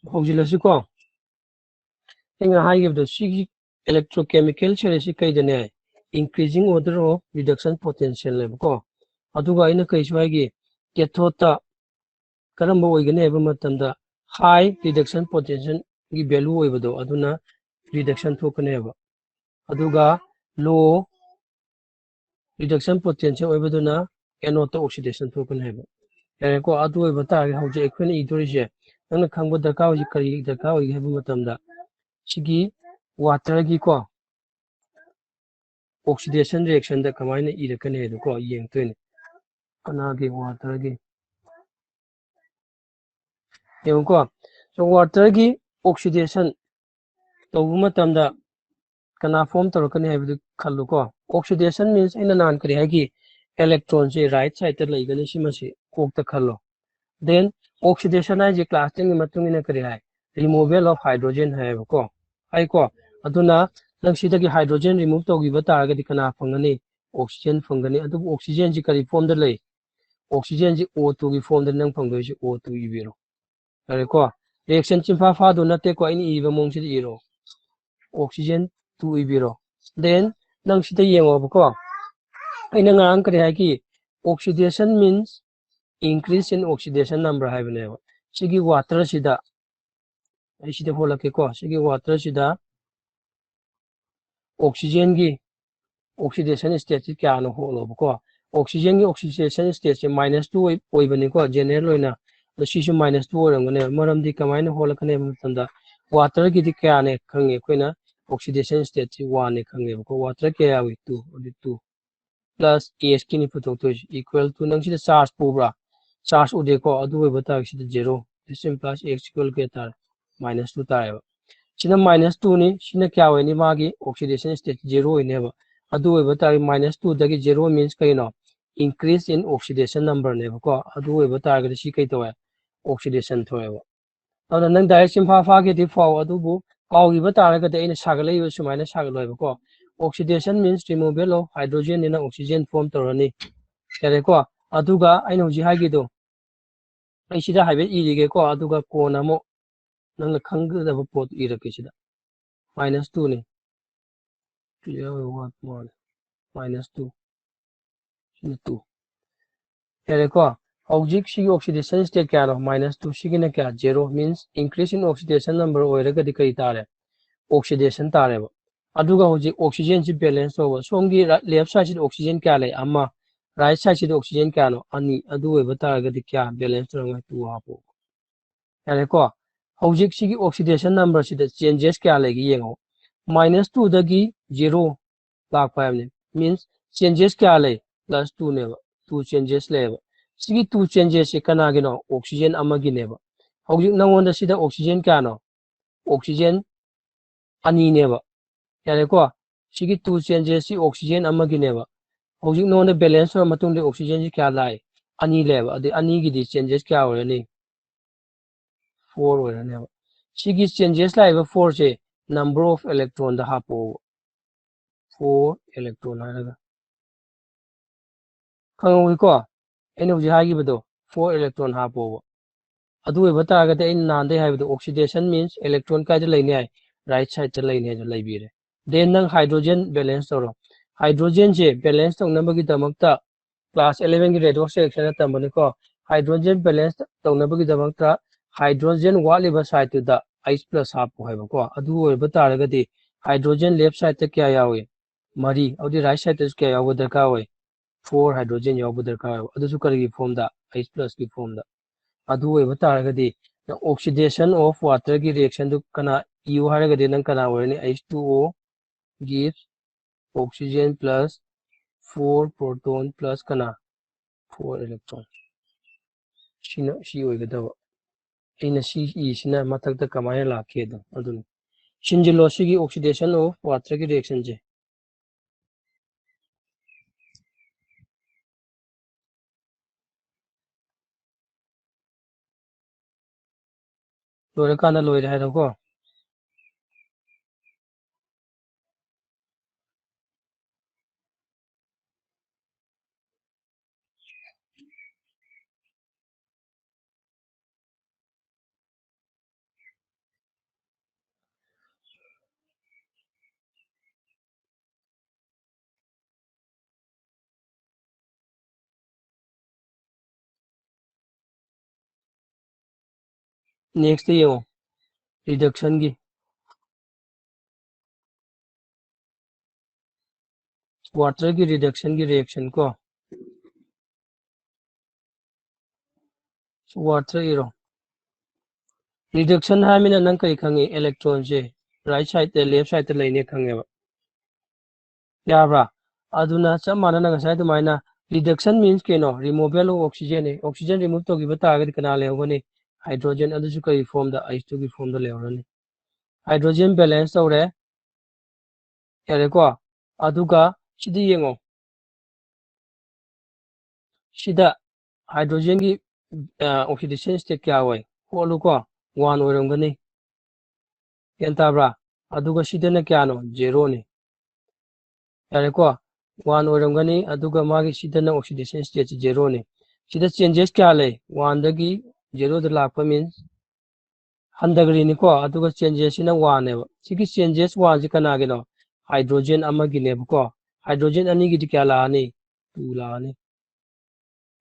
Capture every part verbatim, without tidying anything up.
ꯍꯧꯖꯤꯜꯂꯁꯤꯀꯣ꯫ ꯑꯩꯅ ꯍꯥꯏꯈꯤꯕꯗꯣ, ꯁꯤꯒꯤ electrochemical series ꯁꯤ ꯀꯩꯗꯅꯦ? Increasing order of reduction potential ꯅꯦꯕꯀꯣ꯫ ꯑꯗꯨꯒ ꯑꯩꯅ ꯀꯩꯁꯨ ꯍꯥꯏꯒꯦ, cathode ꯇ ꯀꯔꯝꯕ ꯑꯣꯏꯒꯅꯤ ꯍꯥꯏꯕ ꯃꯇꯝꯗ, high reduction potential ꯒꯤ value ꯑꯣꯏꯕꯗꯣ, ꯑꯗꯨꯅ reduction ꯊꯣꯛꯀꯅꯦꯕ꯫ ꯑꯗꯨꯒ low reduction potential ꯑꯣꯏꯕꯗꯨꯅ anode ꯇ oxidation ꯊꯣꯛꯀꯅꯤ ꯍꯥꯏꯕ꯫ ꯌꯥꯔꯦꯀꯣ? ꯑꯗꯨ ꯑꯣꯏꯕ ꯇꯥꯔꯒꯗꯤ ꯍꯧꯖꯤꯛ ꯑꯩꯈꯣꯏꯅ ꯏꯗꯣꯔꯤꯁꯦ, ꯅꯪꯅ ꯈꯪꯕ ꯗꯔꯀꯥꯔ ꯑꯣꯏꯁꯦ ꯀꯔꯤ ꯗꯔꯀꯥꯔ ꯑꯣꯏꯒꯦ ꯍꯥꯏꯕ ꯃꯇꯝꯗ, ꯁꯤꯒꯤ water ꯒꯤꯀꯣ, oxidation reaction ꯗ ꯀꯃꯥꯏꯅ ꯏꯔꯛꯀꯅꯤ ꯍꯥꯏꯗꯣꯀꯣ ꯌꯦꯡꯗꯣꯏꯅꯦ꯫ ꯀꯅꯥꯒꯤ? Water ꯒꯤ꯫ ꯌꯦꯡꯉꯨꯀꯣ, so water ꯒꯤ oxidation ꯇꯧꯕ ꯃꯇꯝꯗ ꯀꯅꯥ form ꯇꯧꯔꯛꯀꯅꯤ ꯍꯥꯏꯕꯗꯨ ꯈꯜꯂꯨꯀꯣ꯫ Oxidation means ꯑꯩꯅ ꯅꯍꯥꯟ ꯀꯔꯤ ꯍꯥꯏꯈꯤ? Electron ꯁꯦ right side ꯇ ꯂꯩꯒꯅꯤ, ꯁꯤꯃꯁꯤ ꯀꯣꯛꯇ ꯈꯜꯂꯣ꯫ Then oxidation ꯍꯥꯏꯁꯦ class ten ꯒꯤ ꯃꯇꯨꯡ ꯏꯟꯅ ꯀꯔꯤ ꯍꯥꯏ? Removal of hydrogen ꯍꯥꯏꯌꯦꯕꯀꯣ, ꯍꯥꯏꯀꯣ꯫ ꯑꯗꯨꯅ ꯅꯪ ꯁꯤꯗꯒꯤ hydrogen remove ꯇꯧꯈꯤꯕ ꯇꯥꯔꯒꯗꯤ ꯀꯅꯥ ꯐꯪꯒꯅꯤ? Oxygen ꯐꯪꯒꯅꯤ꯫ ꯑꯗꯨꯕꯨ oxygen ꯁꯤ ꯀꯔꯤ form ꯗ ꯂꯩ? Oxygen ꯁꯤ O two ꯒꯤ form ꯗ ꯅꯪ ꯐꯪꯗꯣꯏꯁꯤ, O two ꯏꯕꯤꯔꯣ꯫ ꯌꯥꯔꯦꯀꯣ? Reaction ꯆꯤꯟꯐꯥ ꯐꯥꯗꯣ ꯅꯠꯇꯦꯀꯣ, ꯑꯩꯅ ꯏꯕ ꯃꯑꯣꯡꯁꯤꯗ ꯏꯔꯣ꯫ Oxygen two ꯏꯕꯤꯔꯣ꯫ Then ꯅꯪ ꯁꯤꯗ ꯌꯦꯡꯉꯣꯕꯀꯣ꯫ ꯑꯩꯅ ꯉꯔꯥꯡ ꯀꯔꯤ ꯍꯥꯏꯈꯤ? Oxidation means increase in oxidation number ꯍꯥꯏꯕꯅꯦꯕ꯫ ꯁꯤꯒꯤ water ꯁꯤꯗ, ꯑꯩ ꯁꯤꯗ ꯍꯣꯜꯂꯛꯀꯦꯀꯣ꯫ ꯁꯤꯒꯤ water ꯁꯤꯗ oxygen ꯒꯤ oxidation state ꯁꯤ ꯀꯌꯥꯅꯣ ꯍꯣꯠꯂꯣꯕꯀꯣ꯫ Oxygen ꯒꯤ oxidation state ꯁꯦ minus two ꯑꯣꯏ-, ꯑꯣꯏꯕꯅꯤꯀꯣ, general ꯑꯣꯏꯅ꯫ ꯑꯗꯣ ꯁꯤꯁꯨ minus two ꯑꯣꯏꯔꯝꯒꯅꯦꯕ꯫ ꯃꯔꯝꯗꯤ ꯀꯃꯥꯏꯅ ꯍꯣꯜꯂꯛꯀꯅꯤ ꯍꯥꯏꯕ ꯃꯇꯝꯗ, water ꯒꯤꯗꯤ ꯀꯌꯥꯅꯦ ꯈꯪꯉꯦ ꯑꯩꯈꯣꯏꯅ? Oxidation state ꯁꯤ one ꯅꯦ ꯈꯪꯉꯦꯕꯀꯣ꯫ Water ꯀꯌꯥ ꯌꯥꯎꯏ? Two, ꯑꯗꯨꯗꯤ two plus H ꯀꯤꯅꯤ ꯄꯨꯊꯣꯛꯇꯣꯏꯁꯤ, equal to, ꯅꯪ ꯁꯤꯗ charge ꯄꯨꯕ꯭ꯔꯥ? Charge ꯎꯗꯦꯀꯣ, ꯑꯗꯨ ꯑꯣꯏꯕ ꯇꯥꯔꯒꯗꯤ ꯁꯤꯗ zero꯫ This implies H equal ꯀꯌꯥ ꯇꯥꯔꯦ? Minus two ꯇꯥꯔꯦꯕ꯫ ꯁꯤꯅ minus two ꯅꯤ, ꯁꯤꯅ ꯀꯌꯥ ꯑꯣꯏꯅꯤ? ꯃꯥꯒꯤ oxidation state zero ꯑꯣꯏꯅꯦꯕ꯫ ꯑꯗꯨ ꯑꯣꯏꯕ ꯇꯥꯔꯒꯗꯤ minus two ꯗꯒꯤ zero means ꯀꯩꯅꯣ? Increase in oxidation number ꯅꯦꯕꯀꯣ꯫ ꯑꯗꯨ ꯑꯣꯏꯕ ꯇꯥꯔꯒꯗꯤ ꯁꯤ ꯀꯩ ꯇꯧꯋꯦ? Oxidation ꯊꯣꯛꯑꯦꯕ꯫ ꯑꯗꯨꯅ ꯅꯪ direct ꯆꯤꯟꯐꯥ ꯐꯥꯒꯦꯗꯤ ꯐꯥꯎ, ꯑꯗꯨꯕꯨ ꯀꯥꯎꯈꯤꯕ ꯇꯥꯔꯒꯗꯤ ꯑꯩꯅ ꯁꯥꯒꯠꯂꯛꯏꯕ ꯁꯨꯃꯥꯏꯅ ꯁꯥꯒꯠꯂꯣꯏꯕꯀꯣ꯫ Oxidation means removal of hydrogen ꯅꯤꯅ oxygen form ꯇꯧꯔꯅꯤ꯫ ꯌꯥꯔꯦꯀꯣ? ꯑꯗꯨꯒ ꯑꯩꯅ ꯍꯧꯖꯤꯛ ꯍꯥꯏꯒꯤꯗꯣ, ꯑꯩ ꯁꯤꯗ ꯍꯥꯏꯐꯦꯠ ꯏꯔꯤꯒꯦꯀꯣ, ꯑꯗꯨꯒ ꯀꯣꯟꯅ ꯑꯃꯨꯛ ꯅꯪꯅ ꯈꯪꯒꯗꯕ ꯄꯣꯠ ꯏꯔꯛꯀꯦ ꯁꯤꯗ꯫ Minus two ꯅꯤ꯫ Minus two꯫ ꯁꯤꯅ two꯫ ꯌꯥꯔꯦꯀꯣ? ꯍꯧꯖꯤꯛ ꯁꯤꯒꯤ oxidation state ꯀꯌꯥꯅꯣ? Minus two꯫ ꯁꯤꯒꯤꯅ ꯀꯌꯥ? Zero꯫ Means increase in oxidation number ꯑꯣꯏꯔꯒꯗꯤ ꯀꯔꯤ ꯇꯥꯔꯦ? Oxidation ꯇꯥꯔꯦꯕ꯫ ꯑꯗꯨꯒ ꯍꯧꯖꯤꯛ oxygen ꯁꯤ balance ꯇꯧꯕ꯫ ꯁꯣꯝꯒꯤ ꯂꯦꯐ ꯁꯥꯏꯗꯁꯤꯗ oxygen ꯀꯌꯥ ꯂꯩ? ꯑꯃ꯫ ꯔꯥꯏꯠ ꯁꯥꯏꯗꯁꯤꯗ oxygen ꯀꯌꯥꯅꯣ? ꯑꯅꯤ꯫ ꯑꯗꯨ ꯑꯣꯏꯕ ꯇꯥꯔꯒꯗꯤ ꯀꯌꯥ balance ꯇꯧꯔꯒ two ꯍꯥꯞꯄꯣ꯫ ꯌꯥꯔꯦꯀꯣ? ꯍꯧꯖꯤꯛ ꯁꯤꯒꯤ oxidation number ꯁꯤꯗ changes ꯀꯌꯥ ꯂꯩꯒꯦ ꯌꯦꯡꯉꯣ꯫ Minus two ꯗꯒꯤ zero ꯂꯥꯛꯄ ꯍꯥꯏꯕꯅꯤ꯫ Means changes ꯀꯌꯥ ꯂꯩ? Plus two ꯅꯦꯕ꯫ Two changes ꯂꯩꯌꯦꯕ꯫ ꯁꯤꯒꯤ two changes ꯁꯤ ꯀꯅꯥꯒꯤꯅꯣ? Oxygen ꯑꯃꯒꯤꯅꯦꯕ꯫ ꯍꯧꯖꯤꯛ ꯅꯉꯣꯟꯗ ꯁꯤꯗ oxygen ꯀꯌꯥꯅꯣ? Oxygen ꯑꯅꯤꯅꯦꯕ꯫ ꯌꯥꯔꯦꯀꯣ? ꯁꯤꯒꯤ two changes ꯁꯤ oxygen ꯑꯃꯒꯤꯅꯦꯕ꯫ ꯍꯧꯖꯤꯛ ꯅꯉꯣꯟꯗ balance ꯇꯧꯔ ꯃꯇꯨꯡꯗ oxygen ꯁꯤ ꯀꯌꯥ ꯂꯥꯛꯏ? ꯑꯅꯤ ꯂꯩꯌꯦꯕ꯫ ꯑꯗꯩ ꯑꯅꯤꯒꯤꯗꯤ changes ꯀꯌꯥ ꯑꯣꯏꯔꯅꯤ? Four ꯑꯣꯏꯔꯅꯦꯕ꯫ ꯁꯤꯒꯤ changes ꯂꯥꯛꯏꯕ four say number of electron the ꯍꯥꯞꯄꯣꯕ꯫ Four electron ꯍꯥꯏꯔꯒ꯫ ꯈꯪꯍꯧꯋꯤꯀꯣ? ꯑꯩꯅ ꯍꯧꯖꯤꯛ ꯍꯥꯏꯈꯤꯕꯗꯣ, four electron ꯍꯥꯞꯄꯣꯕ꯫ ꯑꯗꯨ ꯑꯣꯏꯕ ꯇꯥꯔꯒꯗꯤ ꯑꯩꯅ ꯅꯍꯥꯟꯗꯩ ꯍꯥꯏꯕꯗꯣ, oxidation means electron ꯀꯥꯏꯗ ꯂꯩꯅꯤ ꯍꯥꯏ? Right side ꯇ ꯂꯩꯅꯤ ꯍꯥꯏꯗꯣ ꯂꯩꯕꯤꯔꯦ꯫ Then ꯅꯪ hydrogen balance ꯇꯧꯔꯣ꯫ Hydrogen ꯁꯦ balance ꯇꯧꯅꯕꯒꯤꯗꯃꯛꯇ class eleven ꯒꯤ redox reaction ꯗ ꯇꯝꯕꯅꯤꯀꯣ꯫ Hydrogen balance ꯇꯧꯅꯕꯒꯤꯗꯃꯛꯇ hydrogen ꯋꯥꯠꯂꯤꯕ side ꯇꯨꯗ H plus ꯍꯥꯞꯄꯨ ꯍꯥꯏꯕꯀꯣ꯫ ꯑꯗꯨ ꯑꯣꯏꯕ ꯇꯥꯔꯒꯗꯤ hydrogen left side ꯇ ꯀꯌꯥ ꯌꯥꯎꯏ? ꯃꯔꯤ꯫ ꯑꯗꯨꯗꯤ right side ꯇꯁꯨ ꯀꯌꯥ ꯌꯥꯎꯕ ꯗꯔꯀꯥꯔ ꯑꯣꯏ? Four hydrogen ꯌꯥꯎꯕ ꯗꯔꯀꯥꯔ ꯑꯣꯏ꯫ ꯑꯗꯨꯁꯨ ꯀꯔꯤꯒꯤ form ꯗ? H plus ꯀꯤ form ꯗ꯫ ꯑꯗꯨ ꯑꯣꯏꯕ ꯇꯥꯔꯒꯗꯤ oxidation of water ꯒꯤ reaction ꯗꯨ ꯀꯅꯥ ꯏꯌꯨ ꯍꯥꯏꯔꯒꯗꯤ ꯅꯪ ꯀꯅꯥ ꯑꯣꯏꯔꯅꯤ? H two O gives oxygen plus four proton plus ꯀꯅꯥ? Four electron꯫ ꯁꯤꯅ ꯁꯤ ꯑꯣꯏꯒꯗꯕ꯫ ꯑꯩꯅ ꯁꯤ ꯏꯁꯤꯅ ꯃꯊꯛꯇ ꯀꯃꯥꯏꯅ ꯂꯥꯛꯀꯦꯗꯣ ꯑꯗꯨꯅꯤ꯫ ꯁꯤꯟꯖꯤꯜꯂꯣ ꯁꯤꯒꯤ oxidation of water ꯒꯤ reaction ꯁꯦ꯫ ꯂꯣꯏꯔꯀꯥꯟꯗ ꯂꯣꯏꯔꯦ ꯍꯥꯏꯔꯣꯀꯣ꯫ Next ꯇ ꯌꯦꯡꯉꯣ, reduction ꯒꯤ, water ꯒꯤ reduction ꯒꯤ reaction ꯀꯣ, water ꯏꯔꯣ꯫ Reduction ꯍꯥꯏꯃꯤꯅ ꯅꯪ ꯀꯔꯤ ꯈꯪꯉꯤ? Electron ꯁꯦ right side ꯇ, left side ꯇ ꯂꯩꯅꯦ ꯈꯪꯉꯦꯕ꯫ ꯌꯥꯕ꯭ꯔꯥ? ꯑꯗꯨꯅ ꯆꯞ ꯃꯥꯟꯅꯅ ꯉꯁꯥꯏ ꯑꯗꯨꯃꯥꯏꯅ reduction means ꯀꯩꯅꯣ? Removal of oxygen ꯅꯦ꯫ Oxygen remove ꯇꯧꯈꯤꯕ ꯇꯥꯔꯒꯗꯤ ꯀꯅꯥ ꯂꯩꯍꯧꯒꯅꯤ? Hydrogen꯫ ꯑꯗꯨꯁꯨ ꯀꯔꯤ form ꯗ? H two ꯒꯤ form ꯗ ꯂꯩꯍꯧꯔꯅꯤ꯫ Hydrogen balance ꯇꯧꯔꯦ꯫ ꯌꯥꯔꯦꯀꯣ? ꯑꯗꯨꯒ ꯁꯤꯗꯤ ꯌꯦꯡꯉꯣ꯫ ꯁꯤꯗ hydrogen ꯒꯤ, ꯑ, oxidation state ꯀꯌꯥ ꯑꯣꯏ? ꯍꯣꯠꯂꯨꯀꯣ꯫ One ꯑꯣꯏꯔꯝꯒꯅꯤ꯫ ꯒ꯭ꯌꯥꯟ ꯇꯥꯕ꯭ꯔꯥ? ꯑꯗꯨꯒ ꯁꯤꯗꯅ ꯀꯌꯥꯅꯣ? Zero ꯅꯤ꯫ ꯌꯥꯔꯦꯀꯣ? One ꯑꯣꯏꯔꯝꯒꯅꯤ꯫ ꯑꯗꯨꯒ ꯃꯥꯒꯤ ꯁꯤꯗꯅ oxidation state ꯁꯤ zero ꯅꯤ꯫ ꯁꯤꯗ changes ꯀꯌꯥ ꯂꯩ? One ꯗꯒꯤ zero ꯗ ꯂꯥꯛꯄ means ꯍꯟꯊꯈ꯭ꯔꯤꯅꯤꯀꯣ꯫ ꯑꯗꯨꯒ changes ꯁꯤꯅ one ꯅꯦꯕ꯫ ꯁꯤꯒꯤ changes one ꯁꯤ ꯀꯅꯥꯒꯤꯅꯣ? Hydrogen ꯑꯃꯒꯤꯅꯦꯕꯀꯣ꯫ Hydrogen ꯑꯅꯤꯒꯤꯗꯤ ꯀꯌꯥ ꯂꯥꯛꯑꯅꯤ? Two ꯂꯥꯛꯑꯅꯤ꯫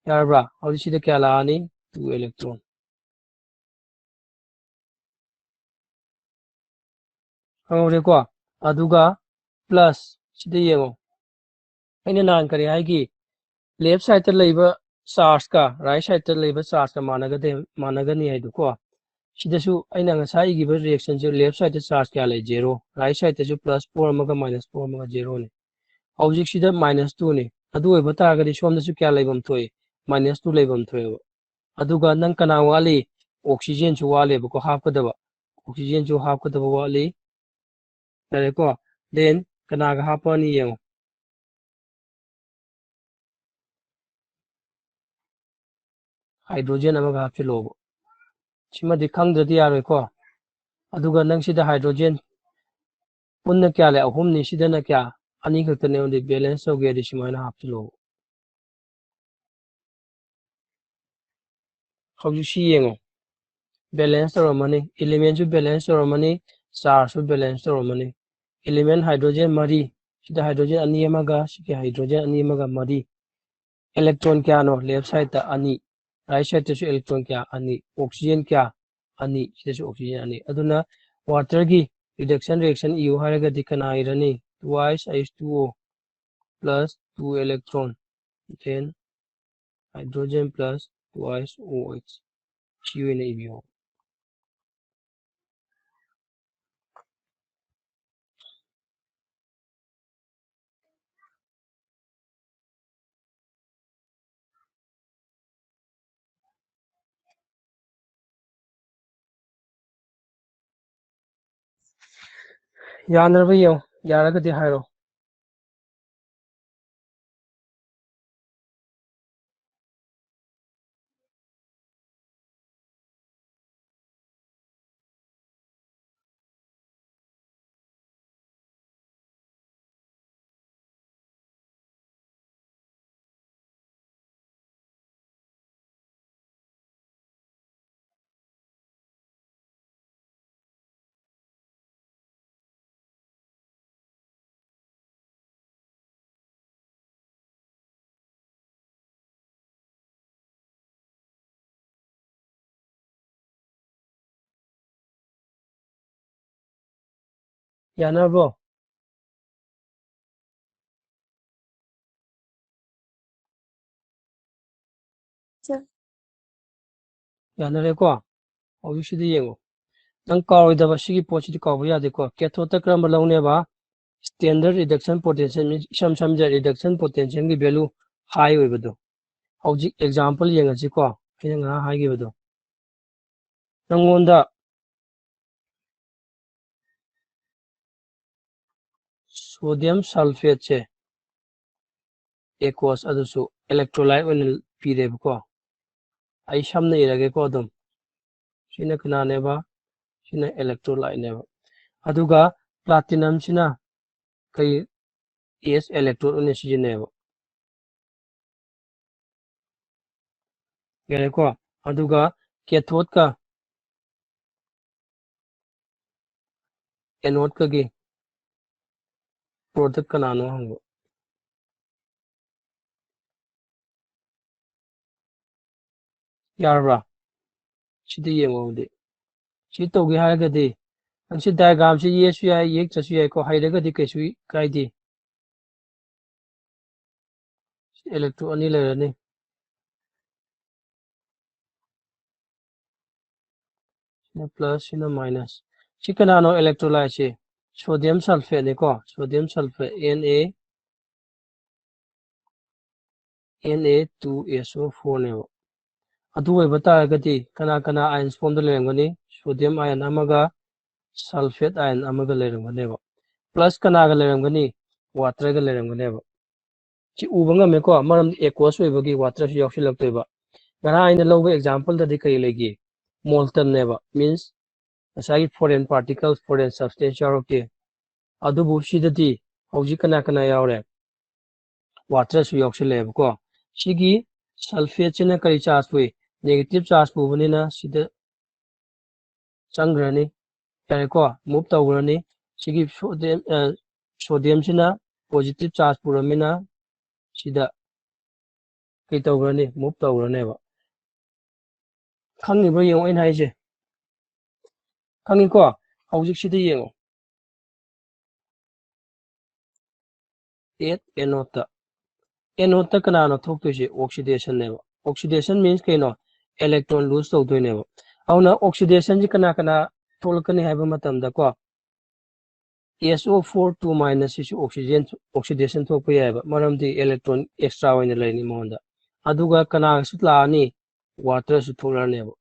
ꯌꯥꯔꯕ꯭ꯔꯥ? ꯍꯧꯖꯤꯛ ꯁꯤꯗ ꯀꯌꯥ ꯂꯥꯛꯑꯅꯤ? Two electron꯫ ꯈꯪꯍꯧꯔꯦꯀꯣ? ꯑꯗꯨꯒ plus ꯁꯤꯗ ꯌꯦꯡꯉꯣ꯫ ꯑꯩꯅ ꯅꯍꯥꯟ ꯀꯔꯤ ꯍꯥꯏꯈꯤ? Left side ꯇ ꯂꯩꯕ charge ꯀ right side ꯇ ꯂꯩꯕ charge ꯀ ꯃꯥꯟꯅꯒꯗꯦ-, ꯃꯥꯟꯅꯒꯅꯤ ꯍꯥꯏꯗꯣ ꯀꯣ꯫ ꯁꯤꯗꯁꯨ ꯑꯩꯅ ꯉꯁꯥꯏ ꯏꯈꯤꯕ reaction ꯁꯦ left side ꯇ charge ꯀꯌꯥ ꯂꯩ? Zero꯫ Right side ꯇꯁꯨ plus four ꯑꯃꯒ minus four ꯑꯃꯒ zero ꯅꯤ꯫ ꯍꯧꯖꯤꯛꯁꯤꯗ minus two ꯅꯤ꯫ ꯑꯗꯨ ꯑꯣꯏꯕ ꯇꯥꯔꯒꯗꯤ ꯁꯣꯝꯗꯁꯨ ꯀꯌꯥ ꯂꯩꯐꯝ ꯊꯣꯛꯏ? Minus two ꯂꯩꯐꯝ ꯊꯣꯛꯑꯦꯕ꯫ ꯑꯗꯨꯒ ꯅꯪ ꯀꯅꯥ ꯋꯥꯠꯂꯤ? Oxygen ꯁꯨ ꯋꯥꯠꯂꯦꯕꯀꯣ, ꯍꯥꯞꯀꯗꯕ꯫ Oxygen ꯁꯨ ꯍꯥꯞꯀꯗꯕ ꯋꯥꯠꯂꯤ꯫ ꯌꯥꯔꯦꯀꯣ? Then ꯀꯅꯥꯒ ꯍꯥꯞꯄꯅꯤ ꯌꯦꯡꯉꯣ꯫ Hydrogen ꯑꯃꯒ ꯍꯥꯞꯆꯤꯜꯂꯣꯕ꯫ ꯁꯤꯃꯗꯤ ꯈꯪꯗ꯭ꯔꯗꯤ ꯌꯥꯔꯣꯏꯀꯣ꯫ ꯑꯗꯨꯒ ꯅꯪ ꯁꯤꯗ hydrogen ꯄꯨꯟꯅ ꯀꯌꯥ ꯂꯩ? ꯑꯍꯨꯝꯅꯤ꯫ ꯁꯤꯗꯅ ꯀꯌꯥ? ꯑꯅꯤ ꯈꯛꯇꯅꯦ꯫ ꯑꯗꯨꯗꯤ balance ꯇꯧꯒꯦꯗꯤ ꯁꯨꯃꯥꯏꯅ ꯍꯥꯞꯆꯤꯜꯂꯣꯕ꯫ ꯍꯧꯖꯤꯛ ꯁꯤ ꯌꯦꯡꯉꯣ꯫ Balance ꯇꯧꯔꯝꯃꯅꯤ꯫ Element ꯁꯨ balance ꯇꯧꯔꯝꯃꯅꯤ꯫ Charge ꯁꯨ balance ꯇꯧꯔꯝꯃꯅꯤ꯫ Element hydrogen ꯃꯔꯤ꯫ ꯁꯤꯗ hydrogen ꯑꯅꯤ ꯑꯃꯒ, ꯁꯤꯒꯤ hydrogen ꯑꯅꯤ ꯑꯃꯒ ꯃꯔꯤ꯫ Electron ꯀꯌꯥꯅꯣ? Left side ꯇ ꯑꯅꯤ꯫ Right side ꯇꯁꯨ electron ꯀꯌꯥ? ꯑꯅꯤ꯫ Oxygen ꯀꯌꯥ? ꯑꯅꯤ, ꯁꯤꯗꯁꯨ oxygen ꯑꯅꯤ꯫ ꯑꯗꯨꯅ waterꯒꯤ reduction reaction ꯏꯌꯨ ꯍꯥꯏꯔꯒꯗꯤ ꯀꯅꯥ ꯏꯔꯅꯤ? Twice H two O plus two electron, then hydrogen plus twice OH, ꯁꯤ ꯑꯣꯏꯅ ꯏꯕꯤꯌꯣ꯫ ꯌꯥꯅꯔꯕ ꯌꯦꯡꯉꯣ, ꯌꯥꯔꯒꯗꯤ ꯍꯥꯏꯔꯣ꯫ ꯌꯥꯅꯔꯕꯣ? ꯌꯥꯅꯔꯦꯀꯣ? ꯍꯧꯖꯤꯛꯁꯤꯗꯤ ꯌꯦꯡꯉꯣ꯫ ꯅꯪ ꯀꯥꯎꯔꯣꯏꯗꯕ ꯁꯤꯒꯤ ꯄꯣꯠꯁꯤꯗꯤ ꯀꯥꯎꯕ ꯌꯥꯗꯦꯀꯣ꯫ Cathodeꯇ ꯀꯔꯝꯕ ꯂꯧꯅꯦꯕ? Standard reduction potential, ꯏꯁꯝ ꯁꯝꯖ reduction potentialꯒꯤ value high ꯑꯣꯏꯕꯗꯣ꯫ ꯍꯧꯖꯤꯛ example ꯌꯦꯡꯉꯁꯤꯀꯣ꯫ ꯑꯩꯅ ꯉꯔꯥꯡ ꯍꯥꯏꯈꯤꯕꯗꯣ꯫ ꯅꯪꯉꯣꯟꯗ sodium sulfateꯁꯦ, aqueous, ꯑꯗꯨꯁꯨ electrolyte ꯑꯣꯏꯅ ꯄꯤꯔꯦꯕꯀꯣ꯫ ꯑꯩ ꯁꯝꯅ ꯏꯔꯒꯦꯀꯣ ꯑꯗꯨꯝ꯫ ꯁꯤꯅ ꯀꯅꯥꯅꯦꯕ? ꯁꯤꯅ electrolyteꯅꯦꯕ꯫ ꯑꯗꯨꯒ platinumꯁꯤꯅ ꯀꯩ, S electrode ꯑꯣꯏꯅ ꯁꯤꯖꯤꯟꯅꯩꯌꯦꯕ꯫ ꯌꯥꯔꯦꯀꯣ? ꯑꯗꯨꯒ cathodeꯀ anodeꯀꯒꯤ product ꯀꯅꯥꯅꯣ ꯍꯪꯕ꯫ ꯌꯥꯔꯕ꯭ꯔꯥ? ꯁꯤꯗ ꯌꯦꯡꯉꯣ ꯑꯗꯨꯗꯤ꯫ ꯁꯤ ꯇꯧꯒꯦ ꯍꯥꯏꯔꯒꯗꯤ ꯅꯪ ꯁꯤ diagramꯁꯤ ꯌꯦꯛꯁꯨ ꯌꯥꯏ, ꯌꯦꯛꯇ꯭ꯔꯁꯨ ꯌꯥꯏꯀꯣ, ꯍꯩꯔꯒꯗꯤ ꯀꯩꯁꯨ ꯀꯥꯏꯗꯦ꯫ Electron ꯑꯅꯤ ꯂꯩꯔꯅꯤ꯫ ꯁꯤꯅ plus, ꯁꯤꯅ minus꯫ ꯁꯤ ꯀꯅꯥꯅꯣ electrolyteꯁꯦ? Sodium sulfateꯅꯤꯀꯣ꯫ Sodium sulfate, Na, Na two S O fourꯅꯦꯕ꯫ ꯑꯗꯨ ꯑꯣꯏꯕ ꯇꯥꯔꯒꯗꯤ ꯀꯅꯥ ꯀꯅꯥ ions formꯗ ꯂꯩꯔꯝꯒꯅꯤ? Sodium ion ꯑꯃꯒ sulfate ion ꯑꯃꯒ ꯂꯩꯔꯝꯒꯅꯦꯕ꯫ Plus ꯀꯅꯥꯒ ꯂꯩꯔꯝꯒꯅꯤ? Waterꯒ ꯂꯩꯔꯝꯒꯅꯦꯕ꯫ ꯁꯤ ꯎꯕ ꯉꯝꯃꯦꯀꯣ, ꯃꯔꯝꯗꯤ aqueous ꯑꯣꯏꯕꯒꯤ waterꯁꯨ ꯌꯥꯎꯁꯤꯜꯂꯛꯇꯣꯏꯕ꯫ ꯉꯔꯥꯡ ꯑꯩꯅ ꯂꯧꯕ exampleꯗꯗꯤ ꯀꯔꯤ ꯂꯩꯒꯦ? Moltenꯅꯦꯕ, means ꯉꯁꯥꯏꯒꯤ foreign particles, foreign substance ꯌꯥꯎꯔꯛꯇꯦ꯫ ꯑꯗꯨꯕꯨ ꯁꯤꯗꯗꯤ ꯍꯧꯖꯤꯛ ꯀꯅꯥ ꯀꯅꯥ ꯌꯥꯎꯔꯦ? Waterꯁꯨ ꯌꯥꯎꯁꯤꯜꯂꯛꯑꯦꯕꯀꯣ꯫ ꯁꯤꯒꯤ sulfateꯁꯤꯅ ꯀꯔꯤ charge ꯄꯨꯏ? Negative charge ꯄꯨꯕꯅꯤꯅ ꯁꯤꯗ ꯆꯪꯈ꯭ꯔꯅꯤ꯫ ꯌꯥꯔꯦꯀꯣ, move ꯇꯧꯈ꯭ꯔꯅꯤ꯫ ꯁꯤꯒꯤ sodium, ꯑ, sodiumꯁꯤꯅ positive charge ꯄꯨꯔꯝꯅꯤꯅ ꯁꯤꯗ ꯀꯩ ꯇꯧꯈ꯭ꯔꯅꯤ? Move ꯇꯧꯈ꯭ꯔꯅꯦꯕ꯫ ꯈꯪꯉꯤꯕ꯭ꯔꯣ ꯌꯦꯡꯉꯣ ꯑꯩꯅ ꯍꯥꯏꯁꯦ꯫ ꯈꯪꯉꯤꯀꯣ? ꯍꯧꯖꯤꯛꯁꯤꯗ ꯌꯦꯡꯉꯣ꯫ At anodeꯇ꯫ Anodeꯇ ꯀꯅꯥꯅꯣ ꯊꯣꯛꯇꯣꯏꯁꯦ? Oxidationꯅꯦꯕ꯫ Oxidation means ꯀꯩꯅꯣ? Electron lose ꯇꯧꯗꯣꯏꯅꯦꯕ꯫ ꯑꯗꯨꯅ oxidationꯁꯤ ꯀꯅꯥ ꯀꯅꯥ ꯊꯣꯛꯂꯛꯀꯅꯤ ꯍꯥꯏꯕ ꯃꯇꯝꯗꯀꯣ, S O four two minus ꯁꯤꯁꯨ oxygen, oxidation ꯊꯣꯛꯄ ꯌꯥꯏꯑꯕ, ꯃꯔꯝꯗꯤ electron extra ꯑꯣꯏꯅ ꯂꯩꯔꯅꯤ ꯃꯉꯣꯟꯗ꯫ ꯑꯗꯨꯒ ꯀꯅꯥꯒꯁꯨ ꯂꯥꯛꯑꯅꯤ? Waterꯁꯨ ꯊꯣꯛꯂꯛꯑꯅꯦꯕ